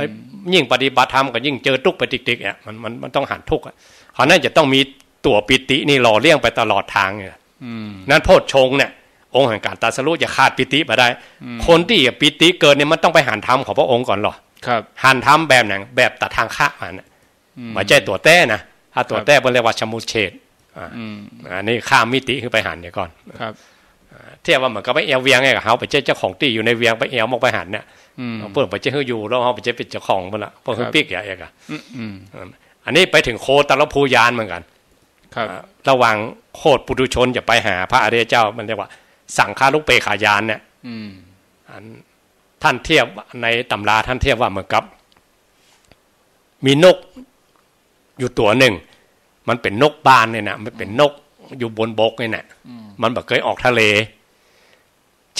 ยิ่งปฏิบัติธรรมก็ยิ่งเจอตุ๊กข์ไปติกๆ เนี่ย มัน มัน มันต้องหันทุกข์อะ เพราะนั้นจะต้องมีตั๋วปีตินี่หล่อเลี้ยงไปตลอดตางเนี่ย อืม นั้นโพชฌงค์เนี่ย องค์แห่งก๋านตรัสรู้จะขาดปีติบ่ได้ อืม คนตี้จะปีติเกิดเนี่ยมันต้องไปหันธรรมของพระองค์ก่อนหรอ ครับ หันธรรมแบบไหน แบบตถาคตมันน่ะ อืม บ่ใจ้ตั๋วแต๊นะ ถ้าตั๋วแต๊ ครับ เปิ้นเรียกว่าสมุจเฉท อ่า อืม อันนี้ข้ามมิติขึ้นไปหันเดี๋ยวก่อน ครับ อ่า เทียบว่าเหมือนกับไปแอ่วเวียงไง เฮาบ่ใจ้เจ้าของตี้อยู่ในเวียง ไปแอ่วมันออกไปหันเนี่ย อืม เปิ้นบ่ใจ้หื้ออยู่แล้ว เฮาบ่ใจ้เป๋นเจ้าของเปิ้นละ เปิ้นหื้อ ครับ ปิ๊กอย่างเงี้ยอะ อืม อืม อันนี้ไปเถิงโคตรภูญาณเหมือนกั๋น ครับ อ่า ระหว่างโคตรปุถุชนจะไปหาพระอริยเจ้า มันเรียกว่าสังขารุปเปกขาญาณเนี่ย อืม อัน ท่านเทียบในต๋ำรา ท่านเทียบว่าเหมือนกับ มีนกอยู่ตั๋วนึ่ง มันเป๋นนกบ้านเนี่ยนะ มันเป๋นนกอยู่บนบกเนี่ยนะ อืม มันบ่เกยออกทะเล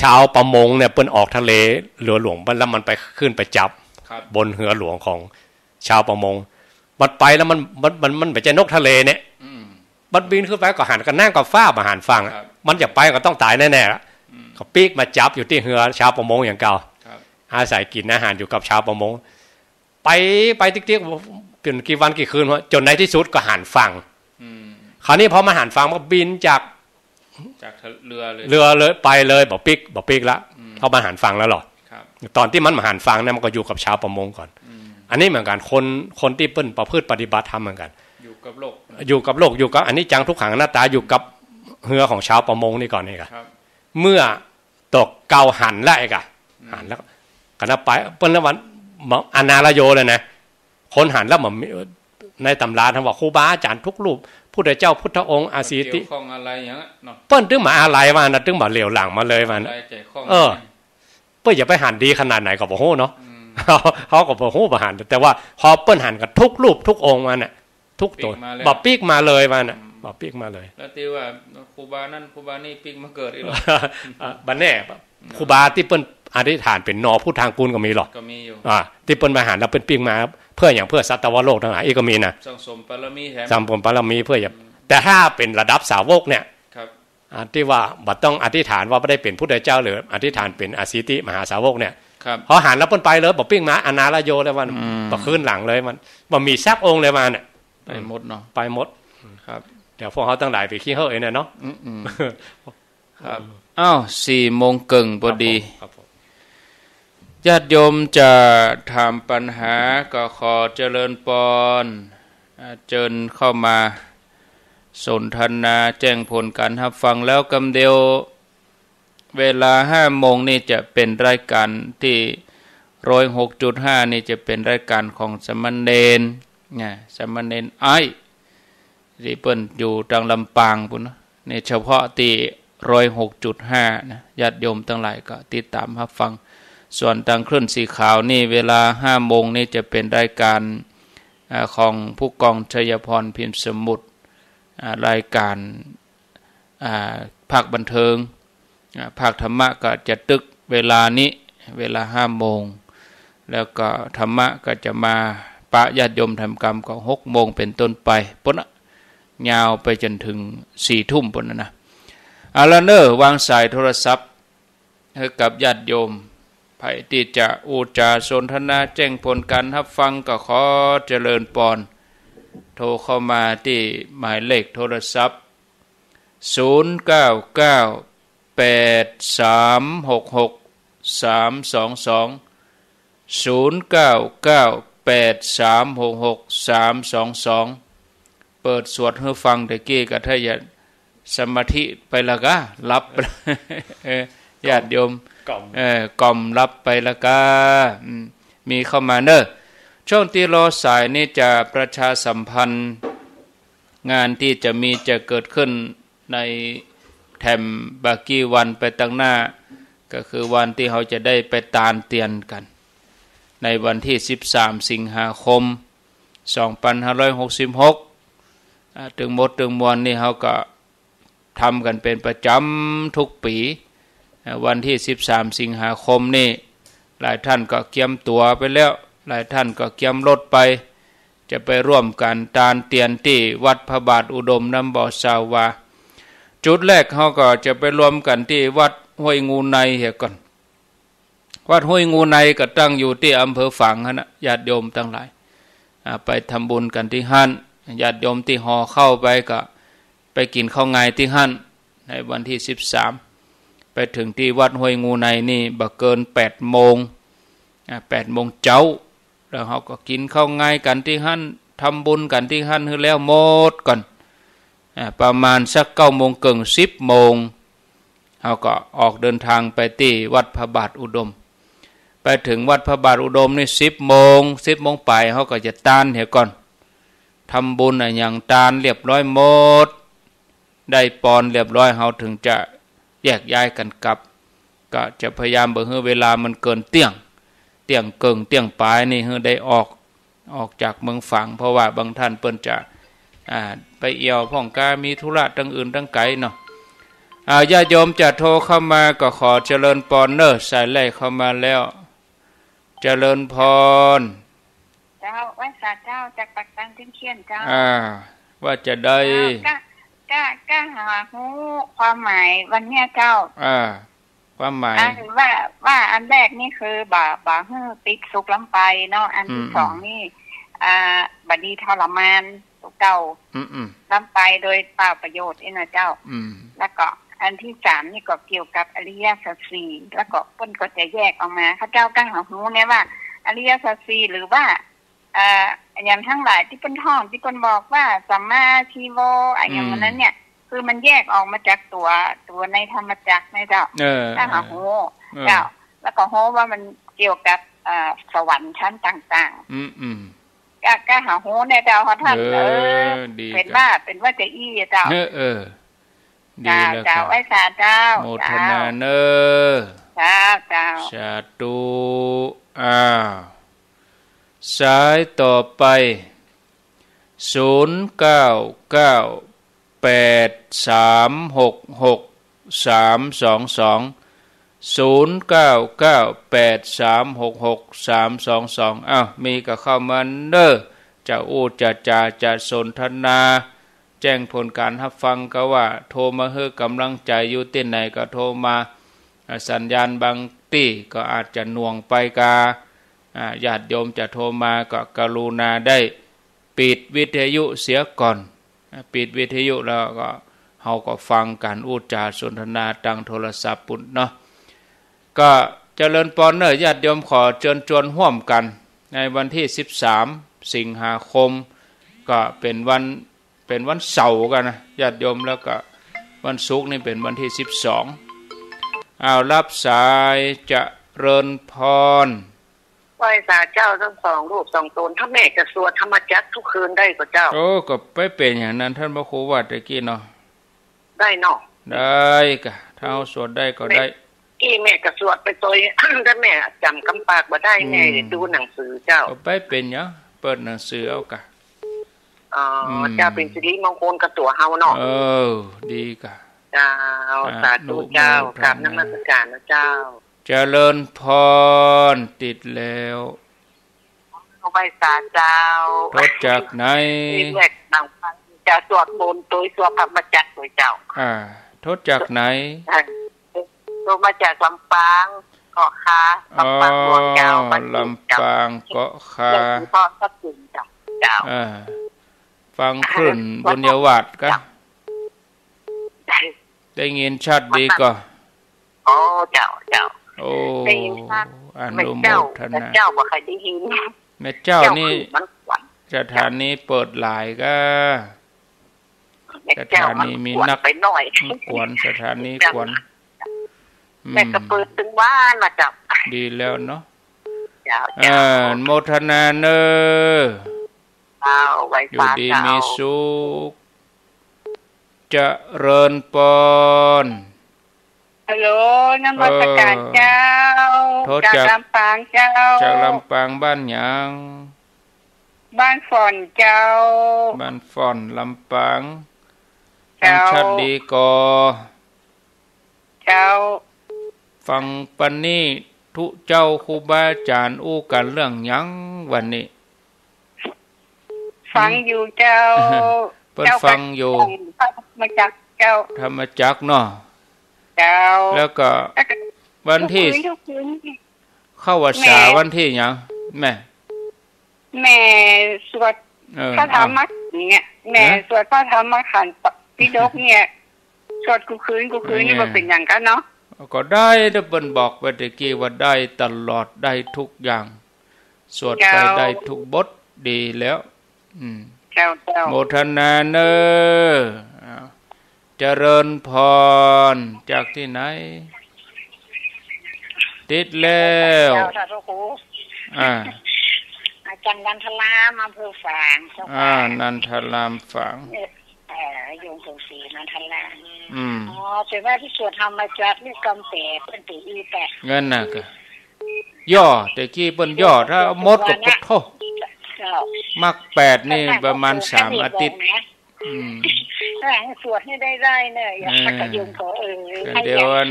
ชาวประมงเนี่ยเปิ้นออกทะเล เฮือหลวงไปแล้วมันไป ขึ้นไปจับ ครับ บนเฮือหลวงของชาวประมง มันไปแล้วมัน มัน มัน มันบ่ใจ้นกทะเลเนี่ย อืม มันบินขึ้นไปก็หัน ก็นั่งกับฟ้าบ่หันฝั่งอะ ครับ มันจะไปก็ต้องต๋ายแน่ๆ ละ อืม ก็ปิ๊กมาจับอยู่ตี้เฮือชาวประมงอย่างเก่า ครับ อาศัยกิ๋นอาหารอยู่กับชาวประมง ไป ไปติ๊กๆ เป๋นกี่วันกี่คืนวะ จ๋นในตี้สุดก็หันฝั่ง อืม คราวนี้พอมันหันฝั่งมันก็บินจาก จากเฮือเลย เฮือเลย ไปเลย บ่ปิ๊ก บ่ปิ๊กละ อืม เพราะมันหันฝั่งแล้วหรอ ครับ ต๋อนตี้มันบ่หันฝั่งเนี่ยมันก็อยู่กับชาวประมงก่อน อืม อันนี้เหมือนกั๋น คน คนตี้เปิ้นประพฤติปฏิบัติธรรมเหมือนกั๋น อยู่กับโลก อยู่กับโลก อยู่กับอนิจจังทุกขังอนัตตา อยู่กับเฮือของชาวประมงนี่ก่อนนี่ก่ะ ครับ เมื่อ ตกเก่าหันแล้วไอ้กะ อืม หันแล้ว ก็นับไป เปิ้นเรียกว่า อนารโยเลยนะ คนหันแล้วมันมี ในต๋ำราท่านว่าครูบาอาจ๋ารย์ทุกรูป พุทธเจ้าพุทธองค์ อสีติ เกี่ยวข้องอะไรอย่างนั้นเนาะ เปิ้นตึงบ่อาลัยว่านะ ตึงบ่เหลียวหลังมาเลยว่านะ อาลัยใจข้อง เออ เปิ้นจะไปหันดีขนาดไหนก็บ่ฮู้เนาะ อืม เฮา เฮาก็บ่ฮู้บ่หัน แต่ว่าพอเปิ้นหันก็ทุกรูปทุกองค์ว่าน่ะ ทุกต๋น ปิ๊กมาแล้ว บ่ปิ๊กมาเลยว่าน่ะ อืม บ่ปิ๊กมาเลย แล้วตี้ว่าครูบานั้นครูบานี้ปิ๊กมาเกิดอีกเหรอ อ่ะ บ่แน่ อืม ครูบาตี้เปิ้นอธิษฐานเป๋นนอพุทธากุลก็มีเหรอ ก็มีอยู่ อ่า ตี้เปิ้นไปหันแล้วเปิ้นปิ๊กมา เพื่อหยัง เพื่อสัตวโลกตังหลาย อี้ก็มีนะ สั่งสมบารมีแถม สั่งสมบารมีเพื่อจะ อืม แต่ถ้าเป๋นระดับสาวกเนี่ย ครับ อ่า ตี้ว่าบ่ต้องอธิษฐานว่าบ่ได้เป๋นพุทธเจ้า หรืออธิษฐานเป๋นอสีติมหาสาวกเนี่ย ครับ พอหันแล้วเปิ้นไปเลย บ่ปิ๊กมา อนาลโยเลยว่า อืม บ่คืนหลังเลย มันบ่มีสักองค์เลยว่าน่ะ ไปหมดเนาะ ไปหมด ครับ เดี๋ยวพวกเฮาตังหลายไปขี้เห้อเองน่ะเนาะ อืมๆ ครับ อ้าว สี่โมงเกิ่งพอดี ครับผม ครับผม ญาติโยมจะถามปัญหาก็ขอเจริญปอน อ่า เจิญเข้ามาสนทนาแจ้งผลก๋านฮับฟัง แล้วกำเดียว เวลาห้าโมงนี่จะเป๋นรายก๋านตี้ ร้อยหกจุดห้า นี่จะเป๋นรายก๋านของสามเณร นะ สามเณรไอ้ ตี้เปิ้นอยู่ตางลำปางปู้นเนาะ นี่เฉพาะตี้ ร้อยหกจุดห้า นะ ญาติโยมตังหลายก็ติดต๋ามฮับฟัง ส่วนตางคลื่นสีขาวนี่ เวลาห้าโมงนี่จะเป๋นรายก๋าน อ่า ของผู้กองชัยพร พิมพ์สมุทร อ่า รายก๋าน อ่า ภาคบันเทิง อ่า ภาคธรรมะก็จะตึกเวลานี้ เวลาห้าโมง แล้วก็ธรรมะก็จะมาปะญาติโยมทำกรรมก็หกโมงเป๋นต้นไปปู้นนะ ยาวไปจ๋นเถิงสี่ทุ่มปู้นนะนะ เอาละเน่อ วางสายโทรศัพท์หื้อกับญาติโยม ใผตี้จะอู้จ๋าสนทนาแจ้งผลก๋านฮับฟังก็ขอเจริญปอน โทรเข้ามาตี้หมายเลขโทรศัพท์ ศูนย์เก้าเก้า แปดสามหกหก สามสองสอง ศูนย์เก้าเก้า แปดสามหกหก สามสองสอง เปิดสวดหื้อฟังตะกี้ก็ถ้าจะสมาธิไปละก้า หลับ เออ ญาติโยม กล่อม เออ กล่อมหลับไปละก้า อืม มีเข้ามาเน่อ ช่วงตี้รอสายนี่จะประชาสัมพันธ์ งานตี้จะมีจะเกิดขึ้นในแถมบ่ากี้วันไปตังหน้า ก็คือวันตี้เฮาจะได้ไปตานเตียนกั๋น ในวันตี้สิบสามสิงหาคม สองปันห้าร้อยหกสิบหก อ่า ตึงหมดตึงมวลนี่เฮาก็ทำกั๋นเป๋นประจ๋ำทุกปี๋ อ่า วันตี้สิบสามสิงหาคมนี่ หลายท่านก็เกียมตั๋วไปแล้ว หลายท่านก็เกียมรถไป จะไปร่วมกั๋นตานเตียนตี้วัดพระบาทอุดมนำบ่ ซาวา จุดแรกเฮาก็จะไปรวมกั๋นตี้วัดห้วยงูในเหียก่อน วัดห้วยงูในก็ตั้งอยู่ตี้อำเภอฝางหั้นนะ ญาติโยมตังหลาย อ่า ไปทำบุญกั๋นตี้หั้น ญาติโยมตี้ห่อข้าวไปก็ไปกิ๋นข้าวงายตี้หั้น ในวันตี้สิบสาม ไปเถิงตี้วัดห้วยงูในนี่บ่เกินแปดโมง อ่า แปดโมงเจ๊า แล้วเฮาก็กิ๋นข้าวงายกั๋นตี้หั้น ทำบุญกั๋นตี้หั้นหื้อแล้วหมดก่อน อ่า ประมาณสักเก้าโมงเกิ่ง สิบโมง เฮาก็ออกเดินทางไปตี้วัดพระบาทอุดม ไปเถิงวัดพระบาทอุดมนี่สิบโมง สิบโมงป๋าย เฮาก็จะตานเหียก่อน ทำบุญอะหยังตานเรียบร้อยหมด ได้ปอนเรียบร้อย เฮาเถิงจะแยกย้ายกั๋นกลับ ก็จะพยายามบ่หื้อเวลามันเกินเตี้ยง เตี้ยงเกิ่ง เตี้ยงป๋ายนี่หื้อได้ออก ออกจากเมืองฝาง เพราะว่าบางท่านเปิ้นจะ อ่า ไปเอี่ยวพ่องกา มีธุระตังอื่นตังไก๋เนาะ อ่า ญาติโยมจะโทรเข้ามาก็ขอเจริญปอนเน่อ สายแรกเข้ามาแล้ว เจริญพร เจ้า ไหว้สาเจ้า จากปากตานเชียงเขียนเจ้า อ่า ว่าจะได้ เจ้า ก้า ก้า ก้าหาฮู้ความหมายวันเนี้ยเจ้า อ่า ความหมาย อ่า ว่า ว่าอันแรกนี่คือบ่า บ่าหื้อติดสุขล้ำไปเนาะ อันตี้ อืม สองนี่ อ่า บ่ดีทรมาน เก่า อืมอืม ล้ำไปโดยเปล่าประโยชน์นี่นะเจ้า อืม แล้วก็อันตี้สามนี่ก็เกี่ยวกับอริยสัจสี่ แล้วก็เปิ้นก็จะแยกออกมา ข้าเจ้าก้าหาฮู้เนี่ยว่า อริยสัจสี่หรือว่า เอ่อ อะหยังตังหลายตี้เปิ้นฮ้อง ตี้เปิ้นบอกว่าสัมมาอาชีโว อะหยัง อืม อันนั้นเนี่ย คือมันแยกออกมาจากตั๋ว ตั๋วในธรรมจักรนะเจ้า เออ ก้าหาฮู้ เออ เจ้า แล้วก็ฮู้ว่ามันเกี่ยวกับ เอ่อ สวรรค์ชั้นต่างๆ อืมอืม ก้า ก้าหาฮู้แน่เจ้า ขอต้าน เออ เออ ดี เป๋น เจ้า ว่า เป๋นว่าจะอี้เจ้า เออ เออ ดี เจ้า แล้ว เจ้า ครับ ไหว้สาเจ้า โมทนา เจ้า เน้อ เจ้า เจ้า สาธุ อ้าว สายต่อไป ศูนย์เก้าเก้า แปดสามหกหกสามสองสอง ศูนย์เก้าเก้า แปดสามหกหกสามสองสอง อ้าว มีก็เข้ามาเน้อ จะอู้จะจ๋าจะสนทนา แจ้งผลก๋านฮับฟังก็ว่า โทรมาหื้อก๋ำลังใจ๋ อยู่ตี้ไหนก็โทรมา อ่า สัญญาณบางตี้ก็อาจจะหน่วงไปกา อ่า ญาติโยมจะโทรมาก็กรุณาได้ ปิดวิทยุเสียก่อน อ่า ปิดวิทยุแล้วก็เฮาก็ฟังก๋านอู้จ๋าสนทนาตางโทรศัพท์ปู้นเนาะ ก็เจริญปอนเน้อ ญาติโยม ขอเจิญจวนฮ่วมกั๋น ในวันตี้สิบสาม สิงหาคม ก็เป๋นวัน เป๋นวันเสาร์กั๋นนะ ญาติโยม แล้วก็วันศุกร์นี่เป๋นวันตี้สิบสอง อ้าว ฮับสาย เจริญปอน ไหว้สาเจ้าตังสองรูปสองต๋น ถ้าแม่จะสวดธรรมจักรกู้คืนได้ก่อเจ้า โอ้ ก็บ่เป๋นหยังนั้น ต้านพระครูว่าตะกี้เนาะ ได้เนาะ ได้ก่ะ ถ้าเฮาสวดได้ก็ได้ แม่ กี้แม่ก็สวดไปตวย ถ้าแม่จ๋ำกำปากบ่ได้ อืม แม่ดูหนังสือเจ้า ก็บ่เป๋นหยัง เปิดหนังสือเอาก่ะ อ๋อ อืม เจ้า เป๋นสิริมงคลกับตั๋วเฮาเนาะ เออ ดีก่ะ เจ้า อ่ะ สาธุเจ้า อนุโมทนา กราบนมัสก๋านนะเจ้า เจริญปอน ติดแล้ว ไหว้สาเจ้า โทรจากไหน นี่แหละ นั่งฟังเจ้าสวดมนต์ตวย สวดธรรมจักรตวยเจ้า อ่า โทรจากไหน อ่า โทรมาจากลำปางเกาะคา ลำปางหลวงเจ้า อ๋อ บ้านเกิดเจ้า ลำปางเกาะคา หลวงปู่ทอดพระคุณเจ้า เจ้า อ่า ฟังคลื่นบุญญาวัฒน์ก่ะ เจ้า ได้ยินชัดดีก่อ อ๋อ เจ้า เจ้า โอ้ ได้ยินชัด อนุโมทนา แม่เจ้า แม่เจ้าบ่ค่อยได้ยิน แม่เจ้านี่ เจ้าคือมันขวัญ สถานีเปิดหลายก่ะ แม่เจ้า สถานีมีนัก มันขวัญไปหน่อย ขวัญ สถานีขวัญ เจ้า อืม แม่ก็เปิดตึงวันนะเจ้า ดีแล้วเนาะ เจ้า เจ้า อ่า โมทนาเน้อ เจ้า ไหว้สาเจ้า อยู่ดีมีสุข เจริญปอน ฮัลโหล นมัสก๋านเจ้า เออ โทรจาก จากลำปางเจ้า จากลำปาง บ้านหยัง บ้านฝ่อนเจ้า บ้านฝ่อน ลำปาง เจ้า ฟังชัดดีก่อ เจ้า ฟังปานนี้ ตุ๊เจ้าครูบาอาจ๋ารย์อู้กั๋นเรื่องหยังวันนี้ ฟังอยู่เจ้า เปิ้นฟังอยู่ เจ้าก็ธรรมจักรเจ้า ธรรมจักรเนาะ เจ้า แล้วก็ แล้วก็ วันตี้ ทุกคืน ทุกคืน เข้าพรรษา แม่ วันตี้หยัง แม่ แม่สวด เออ พระธรรม เอา ขันธ์เนี่ย แม่ ฮะ สวดพระธรรมขันธ์ปิฎกเนี่ย สวดกู้คืน กู้คืนนี่ เออ บ่เป๋นหยังก่ะเนาะ ก็ได้ ถ้าเปิ้นบอกไปตะกี้ว่าได้ตลอด ได้ทุกอย่าง สวดไป เจ้า ได้ทุกบท ดีแล้ว อืม เจ้า เจ้า โมทนาเน้อ อ้าว เจริญปอน จากตี้ไหน ติดแล้ว เจ้า สาธุครู อ่า อาจ๋ารย์นันทราม อำเภอฝาง เจ้า อ่า ค่ะ นันทรามฝาง เอ่อ เอ่อ โยมสมศรีนันทราม อืม อ๋อ แต่ว่าตี้สวดธรรมจักรนี่กำแปดเปิ้นเป๋นอี้แปด งั้นน่ะก่ะ ย่อ ตะกี้เปิ้นย่อ ถ้าหมดก็ เจ้า ปะโถ เจ้า มรรคแปดนี่ประมาณสามอาทิตย์ อืม เออ สวดให้ได้ๆ เน้อ อย่า เออ ขัดกับโยมเขา เออ เดี๋ยวอัน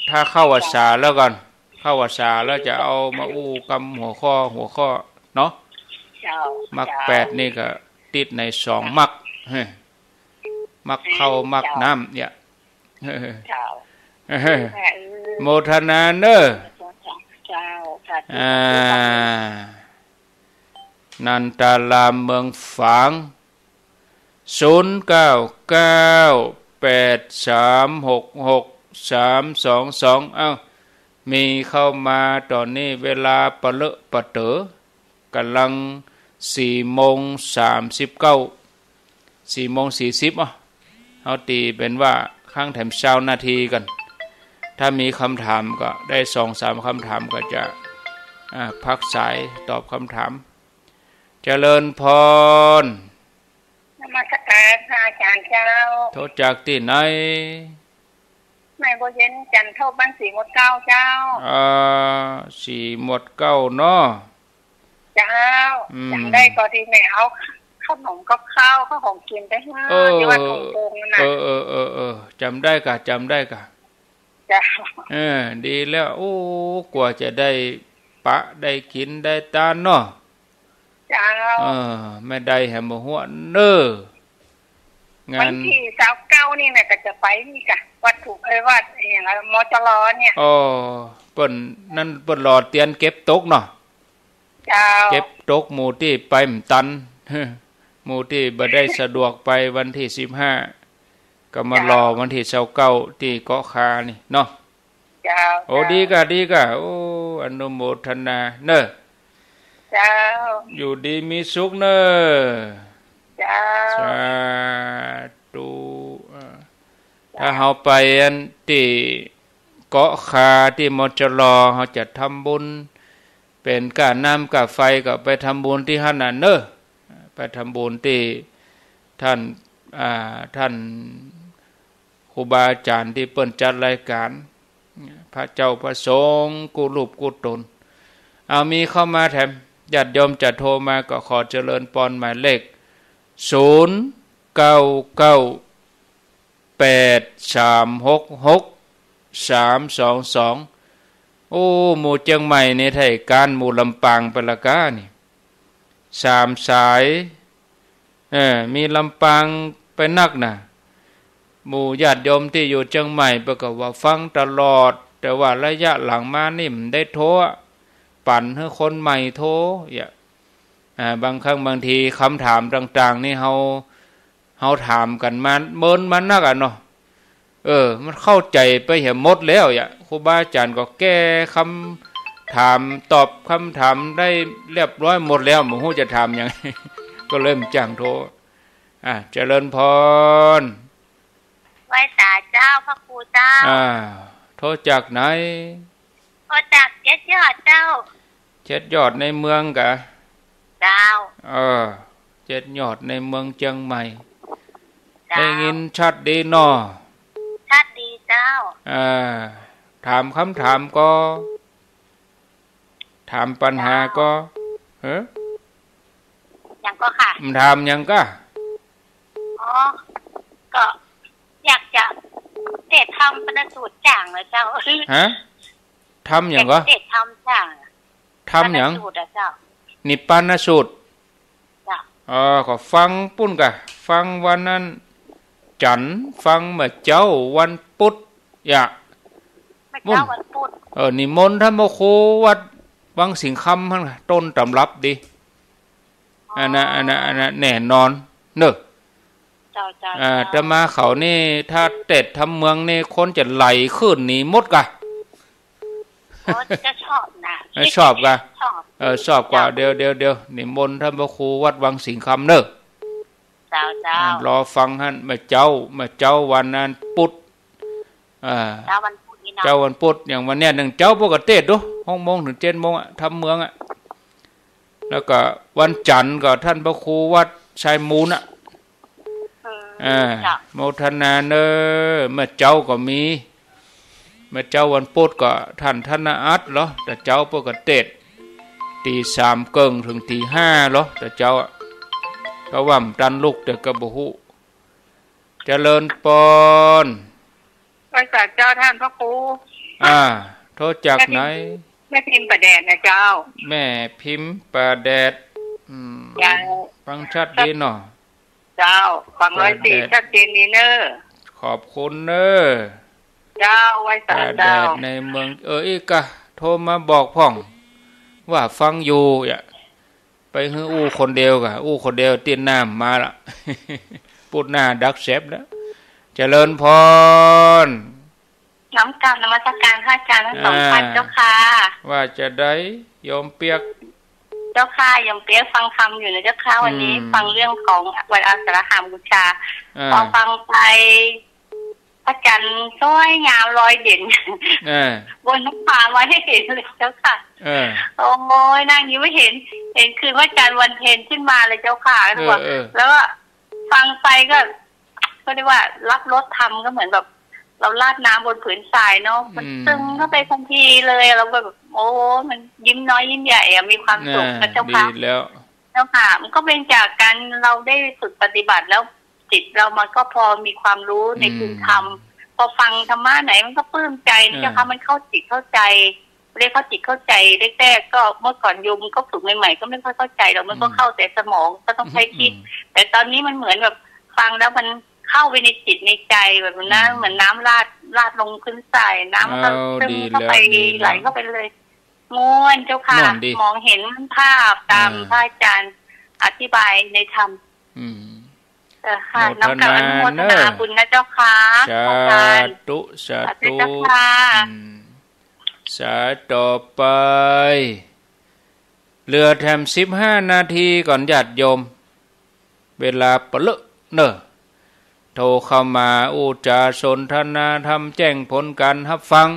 ถ้าเข้าพรรษาแล้วก่อน เข้าพรรษาแล้วจะเอามาอู้กำหัวข้อ หัวข้อเนาะ เจ้า มรรคแปดนี่ก็ติดในสองมรรค เฮ้ย มรรคเข้า เจ้า มรรคน้ำเนี่ย เจ้า เออ โมทนาเน้อ เจ้า สาธุ อ่า นันทรามเมืองฝาง ศูนย์เก้าเก้า แปดสามหกหก สามสองสอง เอ้า มีเข้ามาต๋อนนี้ เวลาปะเลอะปะเต๋อ ก่ำลังสี่โมงสามสิบเก้า สี่โมงสี่สิบ อ่ะ เฮาตี๋เป๋นว่าค้างแถมซาวนาทีก่อน ถ้ามีกำถามก็ได้สองสามกำถามก็จะ อ่า พักสายตอบกำถาม เจริญพร นมัสการพระอาจารย์เจ้า โทรจากตี้ไหน แม่บัวเย็น จันทบ บ้านสีหมวดเก้าเจ้า อ่า สีหมวดเก้าเนาะ เจ้า อืม จ๋ำได้ก่อตี้แม่เอาขนมกับข้าว ข้าวของกิ๋นไปหื้อ เออ ตี้วัดของโป่งนั่นน่ะ เออ เออ เออ เออ จ๋ำได้ก่ะ จ๋ำได้ก่ะ เจ้า เออ ดีแล้ว โอ้ กว่าจะได้ปะ ได้กิ๋น ได้ตานเนาะ เจ้า เออ แม่ใดแหมบ่ฮั้วเน่อ งาน วันตี้ซาวเก้านี่แม่ก็จะไปนี่ก่ะ วัดถูก เอ้ย วัดอะหยังอะ มจล เนี่ย อ๋อ เปิ้น นั่นเปิ้นหล่อเตียนเก็บตกเนาะ เจ้า เก็บตกหมู่ตี้ไปบ่ตัน หมู่ตี้บ่ได้สะดวกไปวันตี้สิบห้า ก็มา เจ้า หล่อวันตี้ซาวเก้าตี้เกาะคานี่เนาะ เจ้า โอ้ เจ้า ดีก่ะ ดีก่ะ โอ้ อนุโมทนาเน่อ เจ้า อยู่ดีมีสุขเน่อ เจ้า สาธุ เอ่อ ถ้าเฮาไปอันตี้เกาะคาตี้ มจล เฮาจะทำบุญ เป๋นก้าน้ำก้าไฟก็ไปทำบุญตี้หั้นน่ะเน่อ ไปทำบุญตี้ท่าน อ่า ท่านครูบาอาจ๋ารย์ตี้เปิ้นจัดรายก๋าน พระเจ้าพระสงฆ์กู้รูปกู้ต๋น เอา มีเข้ามาแถม ญาติโยมจะโทรมาก็ขอเจริญปอน หมายเลข ศูนย์ เก้า เก้า แปด สาม หก หก สาม สอง สอง โอ้ หมู่เจียงใหม่นี่ถ้าก้านหมู่ลำปางไปละก้านี่ สามสาย เออ มีลำปางไปนักน่ะ หมู่ญาติโยมตี้อยู่เจียงใหม่เปิ้นก็ว่าฟังตลอด แต่ว่าระยะหลังมานี่บ่ได้โทร ปั๋นหื้อคนใหม่โทร เยียะ อ่า บางครั้งบางทีกำถามต่างๆ นี่เฮา เฮาถามกั๋นมาเมินมานักอะเนาะ เออ มันเข้าใจ๋ไปเหียหมดแล้วเยียะ ครูบาอาจ๋ารย์ก็แก้กำถาม ตอบกำถามได้เรียบร้อยหมดแล้ว บ่ฮู้จะถามหยัง ก็เลยบ่จ้างโทร อ่า เจริญพร ไหว้สาเจ้า พระครูเจ้า อ่า โทรจากไหน โทรจากเจ็ดยอดเจ้า เจ็ดยอดในเมืองก่ะ เจ้า เออ เจ็ดยอดในเมืองเจียงใหม่ เจ้า ได้ยินชัดดีเนาะ ชัดดีเจ้า เออ ถามกำถามก่อ ถามปัญหาก่อ เจ้า เออ หยังก่อค่ะ บ่ถามหยังก่ะ อ๋อ ก็อยากจะเตะทำปนสูตรจ๋างเหรอเจ้า ฮะ ทำหยังก่อ เตะทำจ๋าง ทำหยัง ปนสูตรอะเจ้า นิพพานสูตร จ้ะ เออ ก็ฟังปุ้นก่ะ ฟังวันนั้นจั๋นทร์ ฟังเมื่อเจ๊าวันพุธ เยียะ เมื่อเจ๊าวันพุธ เออ นิมนต์ท่านพระครูวัดวังสิงห์คำหั้นก่ะ ต้นตำรับดี อ๋อ อันนั้น อันนั้น อันนั้นแน่นอนเน่อ เจ้า เจ้า อ่า เจ้า อาตมาเขานี่ ถ้าเตะทำเมืองนี่ คนจะไหลขึ้นหนีหมดก่ะ โอ้ จะชอบนะ เออ ชอบก่ะ ชอบ เออ ชอบก่ะ เจ้า เดี๋ยว เดี๋ยว เดี๋ยว นิมนต์ท่านพระครูวัดวังสิงห์คำเน่อ เจ้า เจ้า อ่า รอฟังหั้น เมื่อเจ๊า เมื่อเจ๊าวันนั้นพุธ อ่า เจ๊าวันพุธนี่เนาะ เจ๊าวันพุธ อย่างวันเนี้ยนึ่งเจ๊าปกติดู หกโมงเถิงเจ็ดโมงอะ ทำเมืองอะ แล้วก็วันจั๋นทร์ก็ท่านพระครูวัดชายมูลอะ อืม อ่า เจ้า โมทนาเน่อ เมื่อเจ๊าก็มี เมื่อเจ๊าวันพุธก็ท่านธนอัตย์เหรอ แต่เจ๊าปกติ ตีสามเกิ่งเถิงตีห้าเหรอ แต่เจ๊าอะ ก็ว่าบ่ตันลุก แต่ก็บ่ฮู้ เจริญปอน ไหว้สาเจ้าท่านพระครู อ่า โทรจากไหน แม่พิมพ์ แม่พิมพ์ป่าแดดนะเจ้า แม่พิมพ์ป่าแดด อืม เจ้า ฟังชัดดีเนาะ เจ้า ฟังร้อยสี่ ป่าแดด ชัดเจนดีเน่อ ขอบคุณเน่อ เจ้า ไหว้สาเจ้า ป่าแดดในเมือง เออ อีกก่ะ โทรมาบอกพ่อง ว่าฟังอยู่ เยียะ ไปหื้ออู้คนเดียวก่ะ อู้คนเดียวตี้หน้าบ่มาละ ปูดหน้าดักแซบแล้ว เจริญพร น้อมกราบนมัสการพระอาจารย์ทั้งสองท่านเจ้าค่ะ ว่าจะใด โยมเปียก เจ้าค่ะ โยมเปียกฟังธรรมอยู่นะเจ้าค่ะ วันนี้ อืม ฟังเรื่องของวันอาสาฬหบูชา อ่า พอฟังไป พระจันทร์สวยงามลอยเด่น เออ บนนภามาให้เห็นเลยเจ้าค่ะ เออ โอ๊ย นั่งอยู่ไม่เห็น เห็นคืนพระจันทร์วันเพ็ญขึ้นมาเลยเจ้าค่ะ เออ แล้วก็ เออ แล้วก็ฟังไปก็ ก็เรียกว่ารับรสธรรมก็เหมือนแบบ เราราดน้ำบนผืนทรายเนาะ มัน อืม ซึมเข้าไปทันทีเลย เราก็แบบ โอ้ มันยิ้มน้อยยิ้มใหญ่อะ มีความสุข น่ะ นะเจ้าค่ะ ดีแล้ว เจ้าค่ะ มันก็เป็นจากการเราได้ฝึกปฏิบัติแล้ว จิตเรามันก็พอมีความรู้ใน อืม คุณธรรม พอฟังธรรมะไหนมันก็ปลื้มใจนะเจ้าค่ะ เออ มันเข้าจิตเข้าใจ เรียกเข้าจิตเข้าใจ แรกๆ ก็เมื่อก่อนโยมก็ฝึกใหม่ๆ ก็ไม่ค่อยเข้าใจหรอก มันก็ อืม เข้าแต่สมอง ก็ต้องใช้คิด อืม แต่ตอนนี้มันเหมือนแบบฟังแล้วมันเข้าไปในจิตในใจแบบนั้น อืม เหมือนน้ำราด ราดลงพื้นทราย น้ำมันก็ เอา ซึมเข้าไป ดีแล้ว ดีแล้ว ไหลเข้าไปเลย ม่วนเจ้าค่ะ ม่วนดี มองเห็นภาพตาม อ่า พระอาจารย์อธิบายในธรรม อืม เออค่ะ โมทนา น้อมกราบอนุโมทนา เนอะ บุญนะเจ้าค่ะ สาธุ สาธุ สาธุเจ้าค่ะ อืม สายต่อไป เหลือแถมสิบห้านาทีก่อนญาติโยม เวลาปะเลอะเนอะ โทรเข้ามาอู้จ๋าสนทนาธรรม แจ้งผลการฮับฟัง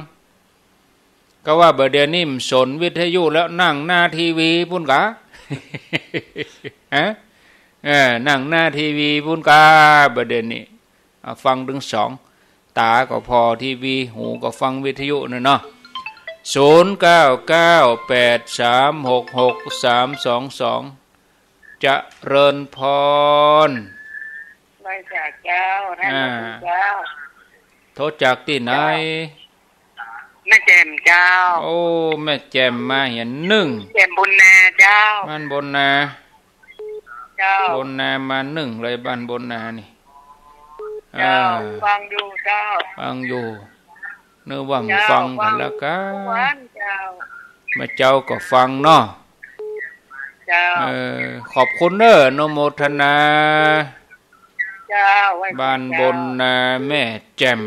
ก็ว่าบ่าเดี๋ยวนี้มันสนวิทยุแล้ว นั่งหน้าทีวีปู้นกา ฮะ เออ นั่งหน้าทีวีปู้นกา บ่าเดี๋ยวนี้ อ่ะ ฟังตึงสองต๋าก็ผ่อทีวี หูก็ฟังวิทยุนั่นเนาะ ศูนย์เก้าเก้าแปดสามหกหกสามสองสอง เจริญพร ไหว้สาเจ้า ท่าน อ่า พระคุณเจ้า โทรจากตี้ไหน เจ้า แม่แจ่มเจ้า โอ้ แม่แจ่มมาเหียนึ่ง แจ่มบุญนาเจ้า บ้านบุญนา เจ้า บุญนามานึ่งเลย บ้านบุญนานี่ เจ้า อ่า ฟังอยู่เจ้า ฟังอยู่ นึกว่าบ่ฟังกั๋นแล้วกา เจ้า ฟังทุกวันเจ้า แม่เจ้าก็ฟังเนาะ เจ้า เออ ขอบคุณเนอะ อนุโมทนา เจ้า ไหว้สาเจ้า บ้านบุญนาแม่แจ่ม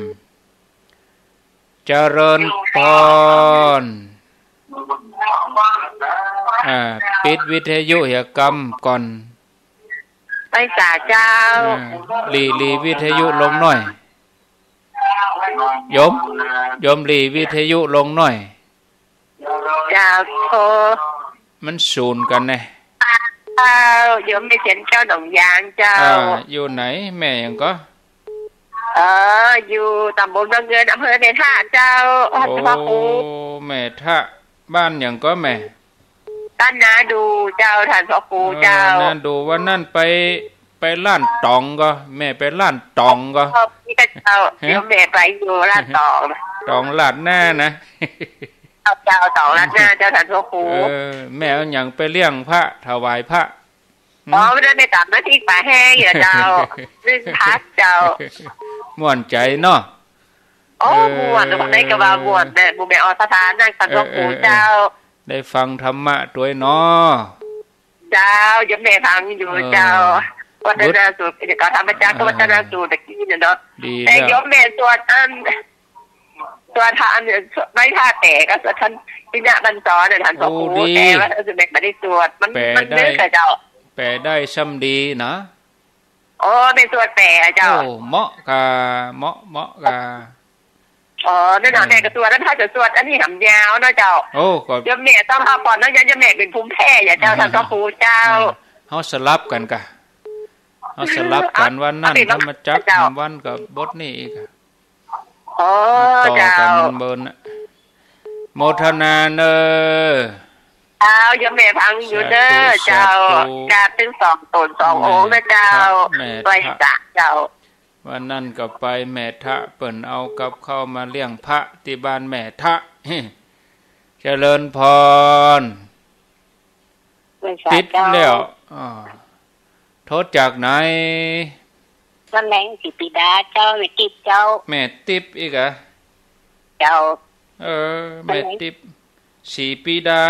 เจริญพร อ่า ปิดวิทยุเหียกำก่อน ไหว้สาเจ้า อ่า หลี หลีวิทยุลงหน่อย โยม โยมหลีวิทยุลงหน่อย เจ้า โทร มันสูนกั๋นแน่ เจ้า โยมแม่เสียนเจ้าหนองยางเจ้า อ่า อยู่ไหน แม่หยังก่อ เออ อยู่ตำบลวังเงิน อำเภอแม่ทะเจ้า โอ้ พระครู แม่ทะ บ้านหยังก่อแม่ บ้านนาดูเจ้า ท่านพระครูเจ้า เออ นาดู วันนั้นไป ไปล้านต๋องก่อ แม่ไปล้านต๋องก่อ ขอบคุณเจ้า ฮะ โยมแม่ไปอยู่ล้านต๋อง ต๋องราดหน้านะ เจ้า เจ้า ต๋องราดหน้าเจ้า ท่านพระครู เออ แม่เอาหยังไปเลี้ยงพระ ถวายพระ อ๋อ วันนั้นไปต๋ามน้ำพริกป๋าแห้งเหียเจ้า นึ่งผักเจ้า ม่วนใจ๋เนาะ โอ้ เออ ม่วน วันนั้นก็ว่าม่วนแน่ หมู่แม่ออกสถานนั่ง ท่านพระครูเจ้า เออ เออ เออ ได้ฟังธรรมะตวยเนาะ เจ้า โยมแม่ฟังอยู่ เออ เจ้า วัฒนสูตร ก็ธรรมจักร เออ วัฒนสูตรตะกี้เนี่ยเนาะ ดีแล้ว แต่โยมแม่สวดอัน สวดอัน ไหว้พระแป๋ก็สวดท่านปิณะบัญชรเนี่ย ท่านพระครู โอ้ ดี แต่ว่าท่านแม่บ่ได้สวด มัน แป๋ มัน ได้ ลึกอะเจ้า แป๋ได้ซ้ำดีนะ อ๋อ แม่สวดแป๋อะเจ้า โอ้ เหมาะก่า เหมาะ เหมาะก่า อ๋อ นั่นน่ะ เออ แม่ก็สวด แล้วถ้าจะสวดอันนี้หำยาวเนาะเจ้า โอ้ ก็ โยมแม่ต้องพักผ่อนเนาะ โยมแม่เป๋นภูมิแพ้อะเจ้า เออ ท่านพระครูเจ้า เออ เฮาสลับกั๋นก่า เฮาสลับกั๋น วันนั้น เอา ธรรมจักร เจ้า วันกับบทนี้อีกอะ อ๋อ ต่อกั๋น เจ้า เบิ่นน่ะ โมทนาเน่อ เจ้า โยมแม่ฟังอยู่เน่อ สาธุ เจ้า สาธุ กราบตึงสองต๋นสององค์เน่อเจ้า แม่ทะ แม่ทะ ไหว้สาเจ้า วันนั้นก็ไปแม่ทะ เปิ้นเอากับข้าวมาเลี้ยงพระตี้บ้านแม่ทะ เจริญพร ไหว้สาเจ้า ปิดแล้ว อ๋อ โทรจากไหน บ้านแมงสีปีดาเจ้า แม่ติ๊บเจ้า แม่ติ๊บอีกอะ เจ้า เออ แม่ติ๊บ สีปีดา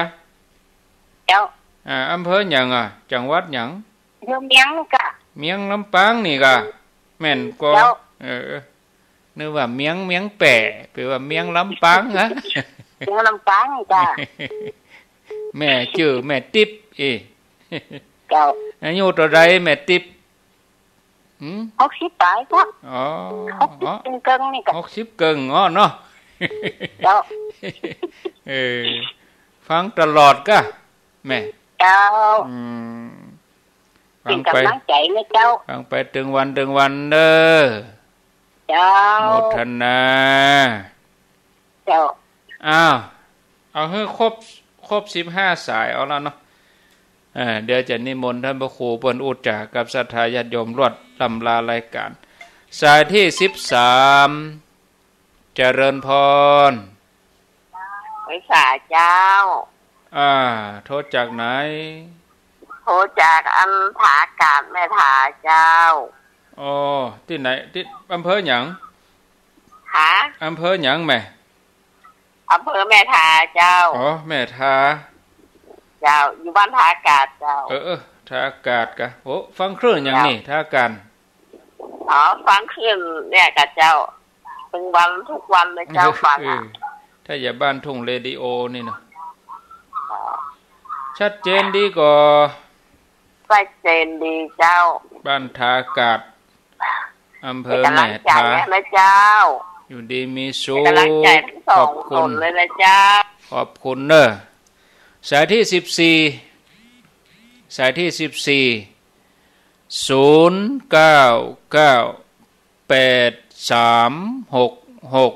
เจ้า อ่า อำเภอหยังอะ จังหวัดหยัง อยู่เมียงก่า เมียงลำปางนี่ก่า แม่นก่อ เจ้า เออ นึกว่าเมียง เมียงแป๋ แป๋ว่าเมียงลำปางอะ เมียงลำปางก่า แม่จื้อแม่ติ๊บ เอ้ เจ้า อายุเต้าใดแม่ติ๊บ หืม หกสิบป๋ายก็ อ๋อ หกสิบ อ๋อ เกิ่งๆ นี่ก็ หกสิบเกิ่ง อ๋อ เนาะ เจ้า เออ ฟังตลอดก็ แม่ เจ้า อืม เป๋นก๋ำลังใจ๋นะเจ้า ฟังไปตึงวันตึงวันเน่อ เจ้า โมทนา เจ้า อ้าว เอาหื้อครบ ครบสิบห้าสายเอาละเนาะ เออ เดี๋ยวจะนิมนต์ต้านพระครูเปิ้นอู้จ๋ากับศรัทธาญาติโยมลวดล่ำลารายก๋าน สายตี้สิบสาม เจริญพร ไหว้สาเจ้า อ่า โทรจากไหน โทรจากอันท่ากาศแม่ทาเจ้า อ๋อ ตี้ไหน ตี้อำเภอหยัง ฮะ อำเภอหยังแม่ อำเภอแม่ทาเจ้า อ๋อ แม่ทา เจ้า อยู่บ้านท่ากาศเจ้า เออ เออ ท่ากาศกะ โอ้ ฟังคลื่นหยังนี่ เจ้า ท่ากาศ อ๋อ ฟังคลื่นเนี่ยกะเจ้า ตึงวันทุกวันเลยเจ้า ฟัง เออ อะ ไทยบ้านทุ่งเรดิโอนี่เนาะ อ๋อ ชัดเจนดีก่อ ชัดเจนดีเจ้า บ้านท่ากาศ อำเภอแม่ทา เป๋นก๋ำลังใจ๋นะเจ้า อยู่ดีมีสุข เป๋นก๋ำลังใจ๋ตึงสองคนเลยนะเจ้า ขอบคุณ ขอบคุณเน่อ สายตี้สิบสี่ สายตี้สิบสี่ ศูนย์เก้าเก้า แปดสามหกหก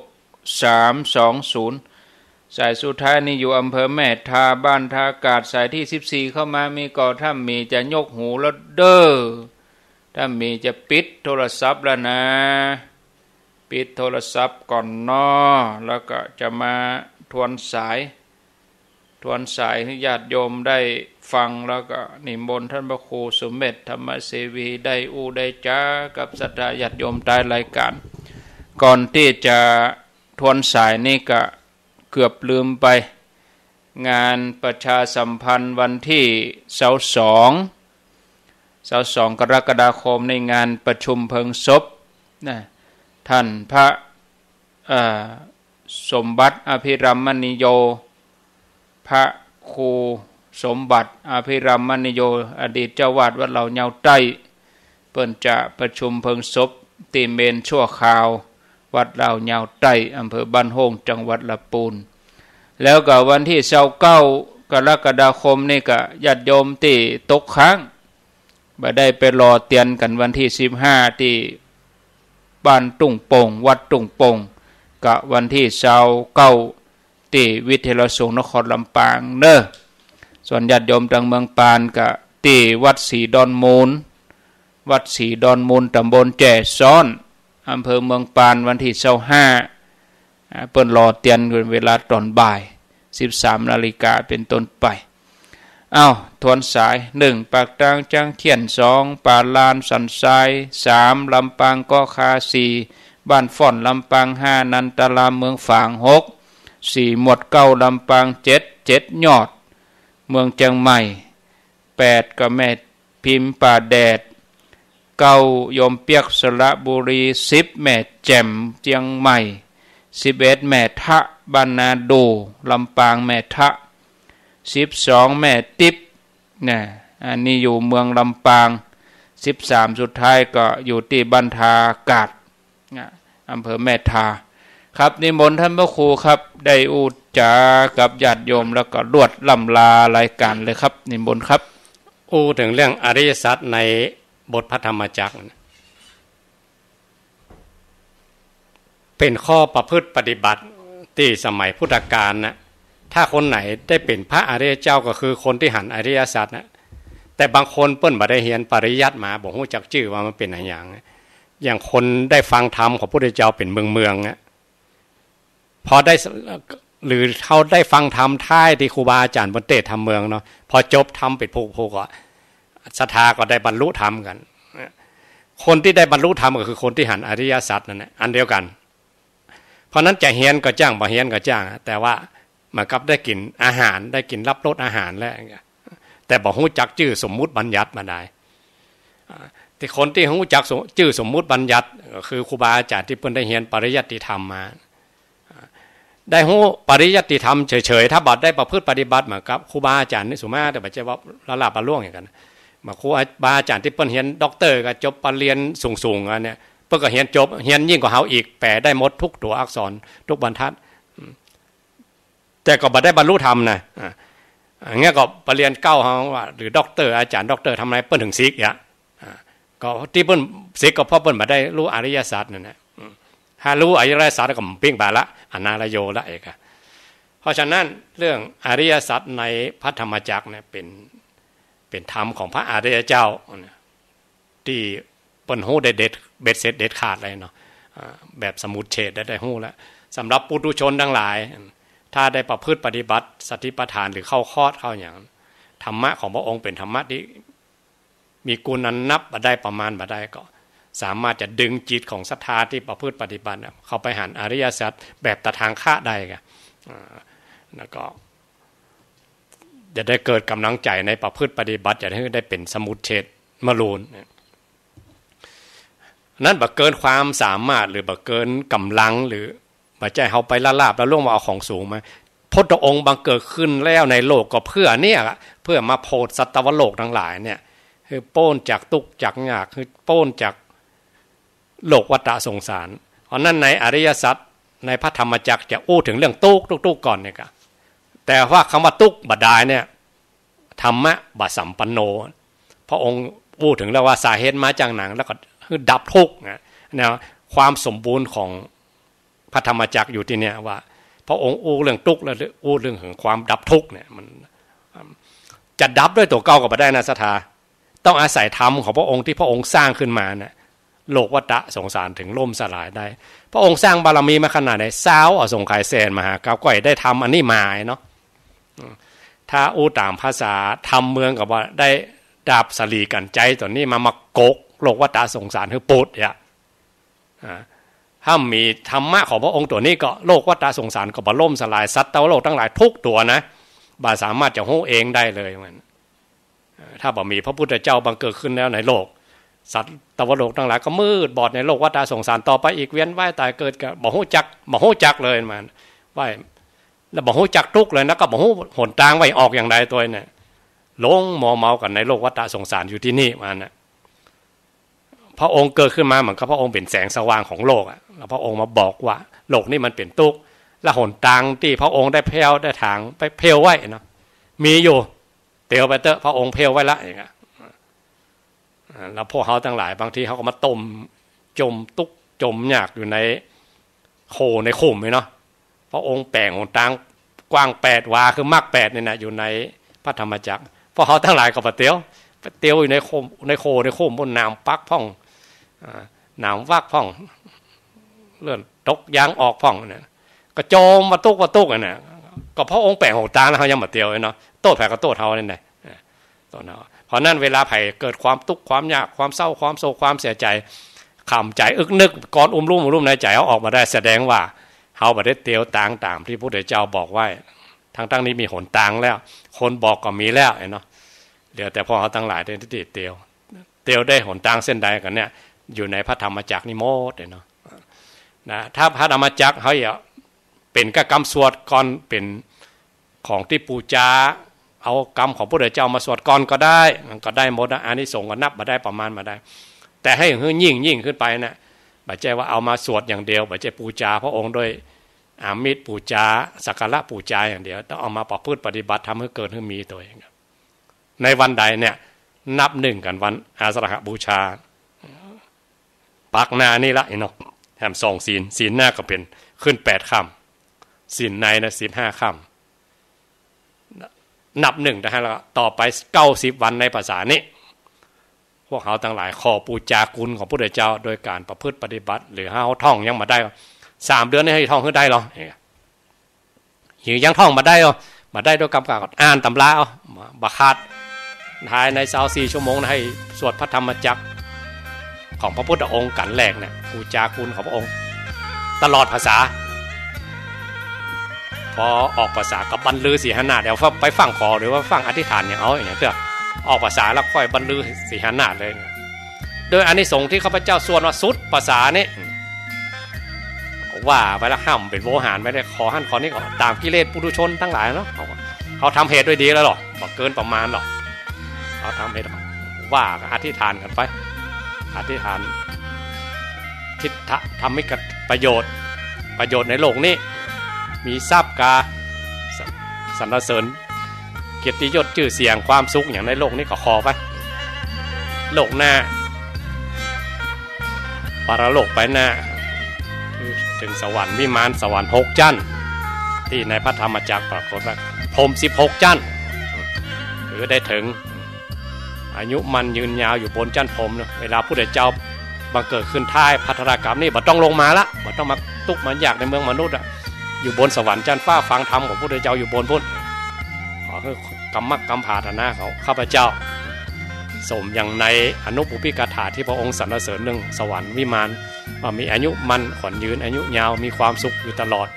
สามสองศูนย์ สายสุดท้ายนี่อยู่อำเภอแม่ทา บ้านท่ากาศ สายตี้สิบสี่ เข้ามามีก่อ ถ้ามีจะยกหูแล้วเด้อ ถ้ามีจะปิดโทรศัพท์แล้วนะ ปิดโทรศัพท์ก่อนเนาะ แล้วก็จะมาทวนสาย ทวนสายหื้อญาติโยมได้ฟัง แล้วก็นิมนต์ต้านพระครูสุเมธ ธรรมเสวี ได้อู้ได้จ๋ากับศรัทธาญาติโยมใต้รายก๋าน ก่อนตี้จะทวนสายนี่ก็เกือบลืมไป งานประชาสัมพันธ์วันตี้ซาวสอง ซาวสองกรกฎาคมในงานประชุมเพลิงศพนะ ท่านพระ เอ่อ สมบัติอภิรัมมณีโย พระครูสมบัติอภิรัมมณีโย อดีตเจ้าอาวาสวัดเหล่ายาวใต้ เปิ้นจะประชุมเพลิงศพตี้เมรุนชั่วคราว วัดเหล่ายาวใต้ อำเภอบ้านโฮ่ง จังหวัดลำปูน แล้วก็วันตี้ซาวเก้า กรกฎาคมนี่ก็ญาติโยมตี้ตกค้าง บ่ได้ไปหล่อเตียนกั๋นวันตี้สิบห้า ตี้บ้านตุ้งโป่ง วัดตุ้งโป่ง กะวันตี้ซาวเก้า ตี้วิทยาลัยสงฆ์นครลำปางเน่อ ส่วนญาติโยมตางเมืองปานกะตี้วัดศรีดอนมูล วัดศรีดอนมูล ตำบลแจซ้อน อำเภอเมืองปาน วันตี้ซาวห้า อ่า เปิ้นหล่อเตียนเวลาต๋อนบ่าย สิบสามนาฬิกาเป๋นต้นไป อ้าว ทวนสาย หนึ่ง ปากตาง จางเขี้ยน สอง ป่าลาน สันทราย สาม ลำปาง เกาะคา สี่ บ้านฟ้อน ลำปาง ห้า นันตาราม เมืองฝาง หก สี่ หมวดเก้า ลำปาง เจ็ด เจ็ดยอด เมืองเจียงใหม่ แปด ก็แม่พิมพ์ ป่าแดด เก้า โยมเปียก สระบุรี สิบ แม่แจ่ม เจียงใหม่ สิบเอ็ด แม่ทะ บ้านนาดู่ ลำปาง แม่ทะ สิบสอง แม่ติ๊บ นะ อันนี้อยู่เมืองลำปาง สิบสาม สุดท้ายก็อยู่ตี้บ้านท่ากาศ นะ อำเภอแม่ทา ครับ นิมนต์ท่านพระครูครับ ได้อู้จ๋ากับญาติโยมแล้วก็ลวดล่ำลารายการเลยครับ นิมนต์ครับ อู้เถิงเรื่องอริยสัจในบทพระธรรมจักร เป๋นข้อประพฤติปฏิบัติตี้สมัยพุทธกาลน่ะ ถ้าคนไหนได้เป๋นพระอริยเจ้าก็คือคนตี้หันอริยสัจน่ะ แต่บางคนเปิ้นบ่ได้เฮียนปริยัติมา บ่ฮู้จักจื้อว่ามันเป๋นอะหยัง อย่างคนได้ฟังธรรมของพุทธเจ้าเป๋นเมืองๆ อะ พอได้ หรือเฮาได้ฟังธรรมท้ายตี้ครูบาอาจ๋ารย์เปิ้นเตสน์ธรรมเมืองเนาะ พอจบธรรมเป๋นภูกๆ ก็ ศรัทธาก็ได้บรรลุธรรมกั๋น คนตี้ได้บรรลุธรรมก็คือคนตี้หันอริยสัจนั่นแหละ อันเดียวกั๋น เพราะนั้นจะเฮียนก็จ้าง บ่เฮียนก็จ้าง แต่ว่าเหมือนกับได้กิ๋นอาหาร ได้กิ๋นรับรสอาหารแล้ว แต่บ่ฮู้จักจื้อสมมุติบัญญัติบ่ดาย อ่า ตี้คนตี้ฮู้จักสม- จื้อสมมุติบัญญัติ ก็คือครูบาอาจ๋ารย์ตี้เปิ้นได้เฮียนปริยัติธรรมมา อ่า ได้ฮู้ปริยัติธรรมเฉยๆ ถ้าบ่ได้ประพฤติปฏิบัติเหมือนกับครูบาอาจ๋ารย์นี่ ส่วนมากแต่บ่ใจ้ว่าละลาบละล่วงอย่างกั๋น บางครูบาอาจ๋ารย์ตี้เปิ้นเฮียนด็อกเตอร์ก็จบปริญญาสูงๆ อันเนี้ย เปิ้นก็เฮียนจบ เฮียนยิ่งกว่าเฮาอีก แป๋ได้หมดทุกตั๋วอักษร ทุกบรรทัด อืม แต่ก็บ่ได้บรรลุธรรมนะ อ่า อันเนี้ยก็ปริญญาเก้าเฮาว่า หรือด็อกเตอร์ อาจ๋ารย์ด็อกเตอร์ทำไมเปิ้นถึงสิกอะ อ่า ก็ตี้เปิ้นสิกก็เพราะเปิ้นบ่ได้ฮู้อริยสัจนั่นแหละ อืม ถ้าฮู้อริยสัจก็ปิ้งไปละ อนารโยละเอกอะ เพราะฉะนั้นเรื่องอริยสัจในพระธรรมจักรเนี่ยเป็น เป็นธรรมของพระอริยเจ้า ตี้เปิ้นฮู้ได้เด็ด เบ็ดเสร็จเด็ดขาดเลยเนาะ อ่า แบบสมุจเฉทได้ ได้ฮู้แล้ว สำหรับปุถุชนตังหลาย ถ้าได้ประพฤติปฏิบัติสติปัฏฐานหรือเข้าคอร์สเข้าหยัง ธรรมะของพระองค์เป็นธรรมะตี้มีกุณอันนับบ่ได้ประมาณบ่ได้ ก็สามารถจะดึงจิตของศรัทธาตี้ประพฤติปฏิบัติเนี่ย เข้าไปหันอริยสัจแบบตถาคตได้กะ อ่า แล้วก็ จะได้เกิดก๋ำลังใจ๋ในประพฤติปฏิบัติ จะได้ ได้เป๋นสมุจเฉทมรูนเนี่ย นั้นบ่เกินความสามารถ หรือบ่เกินก๋ำลัง หรือบ่ใจ้เฮาไปละลาบละล่วงว่าเอาของสูงมา พุทธองค์บังเกิดขึ้นแล้วในโลกก็เปื้อเนี่ยละ เปื้อมาโผดสัตวโลกตังหลายเนี่ย หื้อป๊นจากตุ๊กข์จากยาก หื้อป๊นจาก โลกวัฏฏะสงสาร เพราะนั้นในอริยสัจในพระธรรมจักรจะอู้เถิงเรื่องตุ๊กข์ ตุ๊กข์ ตุ๊กข์ก่อนเนี่ยกะ แต่ว่ากำว่าตุ๊กข์บ่ดายเนี่ย ธรรมะบ่สัมปันโน พระองค์อู้เถิงแล้วว่าสาเหตุมาจากหยัง แล้วก็หื้อดับทุกข์นะ เนี่ย ความสมบูรณ์ของพระธรรมจักรอยู่ตี้เนี่ยว่า พระองค์อู้เรื่องตุ๊กข์แล้วอู้เรื่องของความดับทุกข์เนี่ย มัน จะดับด้วยตั๋วเก่าก็บ่ได้นะศรัทธา ต้องอาศัยธรรมของพระองค์ตี้พระองค์สร้างขึ้นมาน่ะ โลกวัฏฏะสงสารเถิงล่มสลายได้ พระองค์สร้างบารมีมาขนาดไหน ซาวอสงไขยแสนมหากาพย์ กว่าได้ธรรมอันนี้มาเนาะ อืม ถ้าอู้ต๋ามภาษาธรรมเมืองก็ว่าได้ดาบสาลีกัญไชยตั๋วนี้มา มาโกกโลกวัฏฏะสงสารหื้อปุดอะ อ่า ถ้ามีธรรมะของพระองค์ตั๋วนี้ก็โลกวัฏฏะสงสารก็บ่ล่มสลาย สัตวโลกตังหลายทุกตั๋วนะ บ่สามารถจะฮู้เองได้เลยมัน เอ่อ ถ้าบ่มีพระพุทธเจ้าบังเกิดขึ้นแล้วในโลก สัตวโลกตังหลายก็มืดบอดในโลกวัฏฏะสงสารต่อไปอีก เวียนว่ายตายเกิดก็บ่ฮู้จัก บ่ฮู้จักเลยมัน ว่าย แล้วบ่ฮู้จักตุ๊กข์เลยนะ ก็บ่ฮู้หนตางว่าออกอย่างใดตั๋วเนี่ย หลงมัวเมากั๋นในโลกวัฏฏะสงสารอยู่ตี้นี่มันน่ะ พระองค์เกิดขึ้นมาเหมือนกับพระองค์เป๋นแสงสว่างของโลกอะ แล้วพระองค์มาบอกว่าโลกนี้มันเป๋นตุ๊กข์ แล้วหนตางตี้พระองค์ได้แผ้วได้ถางไปแผ้วไว้เนาะ มีอยู่ เตียวไปเต๊อะ พระองค์แผ้วไว้ละ อย่างเงี้ย อ่า แล้วพวกเฮาตังหลายบางทีเฮาก็มาต้ม จมตุ๊กข์จมยากอยู่ในโขงในขุมนี่เนาะ พระองค์แป๋งหนตางกว้างแปดวา คือมรรคแปดนี่นะ อยู่ในพระธรรมจักร พวกเฮาตังหลายก็บ่เตียว ไปเตียวอยู่ในโขง ในโขงในขุม บนหนามปักพ่อง อ่า หนามวักพ่อง เลือดตกยางออกพ่องเนี่ย ก็จมว่าตุ๊กข์ว่าตุ๊กข์อะนะ ก็พระองค์แป๋งหนตางแล้วเฮายังบ่เตียวเลยเนาะ โต้ษใผก็โต้ษเฮานี่แหละ โต้ษเฮา เพราะนั้นเวลาใผเกิดความตุ๊กข์ความยาก ความเศร้า ความโศก ความเสียใจ๋ ขำใจ๋อึกนึก ก้อนอุ้มลุ่มอุ้มลุ่มในใจ๋เฮาออกมาได้ แสดงว่าเฮาบ่ได้เตียวตางต๋ามตี้พระพุทธเจ้าบอกไว้ ตังๆ นี้มีหนตางแล้ว คนบอกก็มีแล้วเนาะ เหลือแต่พวกเฮาตังหลายตี้เตียว เตียวได้หนตางเส้นใดกั๋นเนี่ย อยู่ในพระธรรมจักรนี่หมดเลยเนาะ นะ ถ้าพระธรรมจักรเฮาอะ เป๋นกะกำสวดก่อน เป๋นของตี้ปู๋จา เอากำของพระพุทธเจ้ามาสวดก่อนก็ได้ มันก็ได้หมดนะ อานิสงส์ก็นับบ่ได้ประมาณบ่ได้ แต่หื้อหื้อยิ่งยิ่งขึ้นไปนะ บ่ใจ้ว่าเอามาสวดอย่างเดียว บ่ใจ้ปู๋จาพระองค์ด้วยอามิสปู๋จา สักการะปู๋จาอย่างเดียว ต้องเอามาประพฤติปฏิบัติธรรมหื้อเกิดหื้อมีตั๋วเอง ในวันใดเนี่ย นับนึ่งกั๋นวันอาสาฬหบูชา ปักหน้านี่ละไอ้เนาะ แหมสองศีล ศีลหน้าก็เป๋นขึ้นแปดค่ำ ศีลในนะสิบห้าค่ำ นับนึ่งนะฮะ แล้วก็ต่อไปเก้าสิบวันในภาษานี้ พวกเฮาตังหลายขอปู๋จากุณของพระพุทธเจ้าโดยก๋านประพฤติปฏิบัติ หรือเฮาท่องยังบ่ได้ สามเดือนนี้หื้อท่องหื้อได้ลอ เนี่ย หื้อยังท่องบ่ได้ลอ บ่ได้โดยกำกับ อ่านต๋ำราเอา บ่ขาด ภายในซาวสี่ชั่วโมงนะ หื้อสวดพระธรรมจักรของพระพุทธองค์กั๋นแรกเนี่ย ปู๋จากุณของพระองค์ ตลอดภาษา พอออกภาษาก็บรรลือสีหนาฏ เดี๋ยวไปฟั่งขอ หรือว่าฟั่งอธิษฐานอย่างเอา อย่างเตื้อ ออกภาษาแล้วค่อยบรรลือสีหนาฏเลย โดยอานิสงส์ตี้ข้าพเจ้าสวดมาสุดภาษานี้ ว่าไปแล้ว ห้ามเป๋นโวหารไปเลย ขอหั้นขอนี้ก็ต๋ามกิเลสปุถุชนตังหลายเนาะ เฮา เฮาทำเหตุด้วยดีแล้วลอ บ่เกินประมาณลอ เฮาทำเหตุ ป้าก็อธิษฐานกั๋นไป อธิษฐาน ทิฏฐธรรมิกประโยชน์ ประโยชน์ในโลกนี้ มีทรัพย์กา ส- สรรเสริญ เกียรติยศจื้อเสียง ความสุขอย่างในโลกนี้ก็ขอไป โลกหน้า ปรโลกไปหน้า เถิงสวรรค์วิมาน สวรรค์หกจั๊น ตี้ในพระธรรมจักรปรากฏว่าพรหมสิบหกจั๊น คือได้เถิง อายุมั่นยืนยาวอยู่บนจั๊นพรหมเนาะ เวลาพุทธเจ้าบังเกิดขึ้นท้ายภัทรกัปนี่ บ่ต้องลงมาละ บ่ต้องมาตุ๊กข์มายากในเมืองมนุษย์อะ อยู่บนสวรรค์จั๊นฟ้า ฟังธรรมของพุทธเจ้าอยู่บนพุ้น ขอหื้อกำมักกำผาดนะของข้าพเจ้า สมอย่างในอนุปุพพิกถาตี้พระองค์สรรเสริญเรื่องสวรรค์วิมาน ว่ามีอายุมั่นขวัญยืน อายุยาว มีความสุขอยู่ตลอด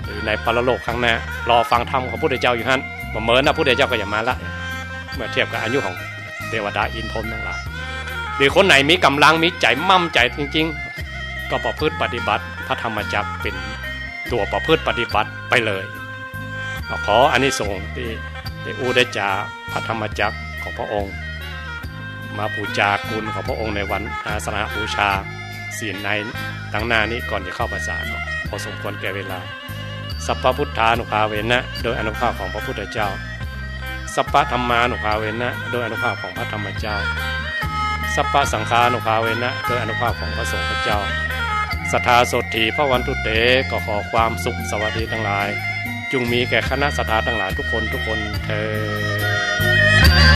หรือในปรโลกข้างหน้า รอฟังธรรมของพุทธเจ้าอยู่หั้น บ่เหมินนะ พุทธเจ้าก็ยังมาละ เมื่อเทียบกับอายุของเทวดาอินทร์พรหมทั้งหลาย หรือคนไหนมีก๋ำลัง มีใจ๋มั่นใจ๋จริงๆ ก็ประพฤติปฏิบัติพระธรรมจักรเป๋นตั๋วประพฤติปฏิบัติไปเลย ขออานิสงส์ตี้ได้อู้ได้จ๋าพระธรรมจักรของพระองค์ มาปู๋จาคุณของพระองค์ในวันอาสาฬหบูชา ศีลในตังหน้านี้ก่อนจะเข้าพรรษาก็พอสมควรแก่เวลา สัพพะพุทธานุภาเวนะ โดยอานุภาพของพระพุทธเจ้า สัพพะธัมมานุภาเวนะ โดยอานุภาพของพระธรรมเจ้า สัพพะสังฆานุภาเวนะ โดยอานุภาพของพระสงฆ์พระเจ้า สัทธาโสตถีภวันตุเต ก็ขอความสุขสวัสดีทั้งหลาย จุ่งมีแก่คณะสัทธาทั้งหลายทุกคนทุกคนเทอญ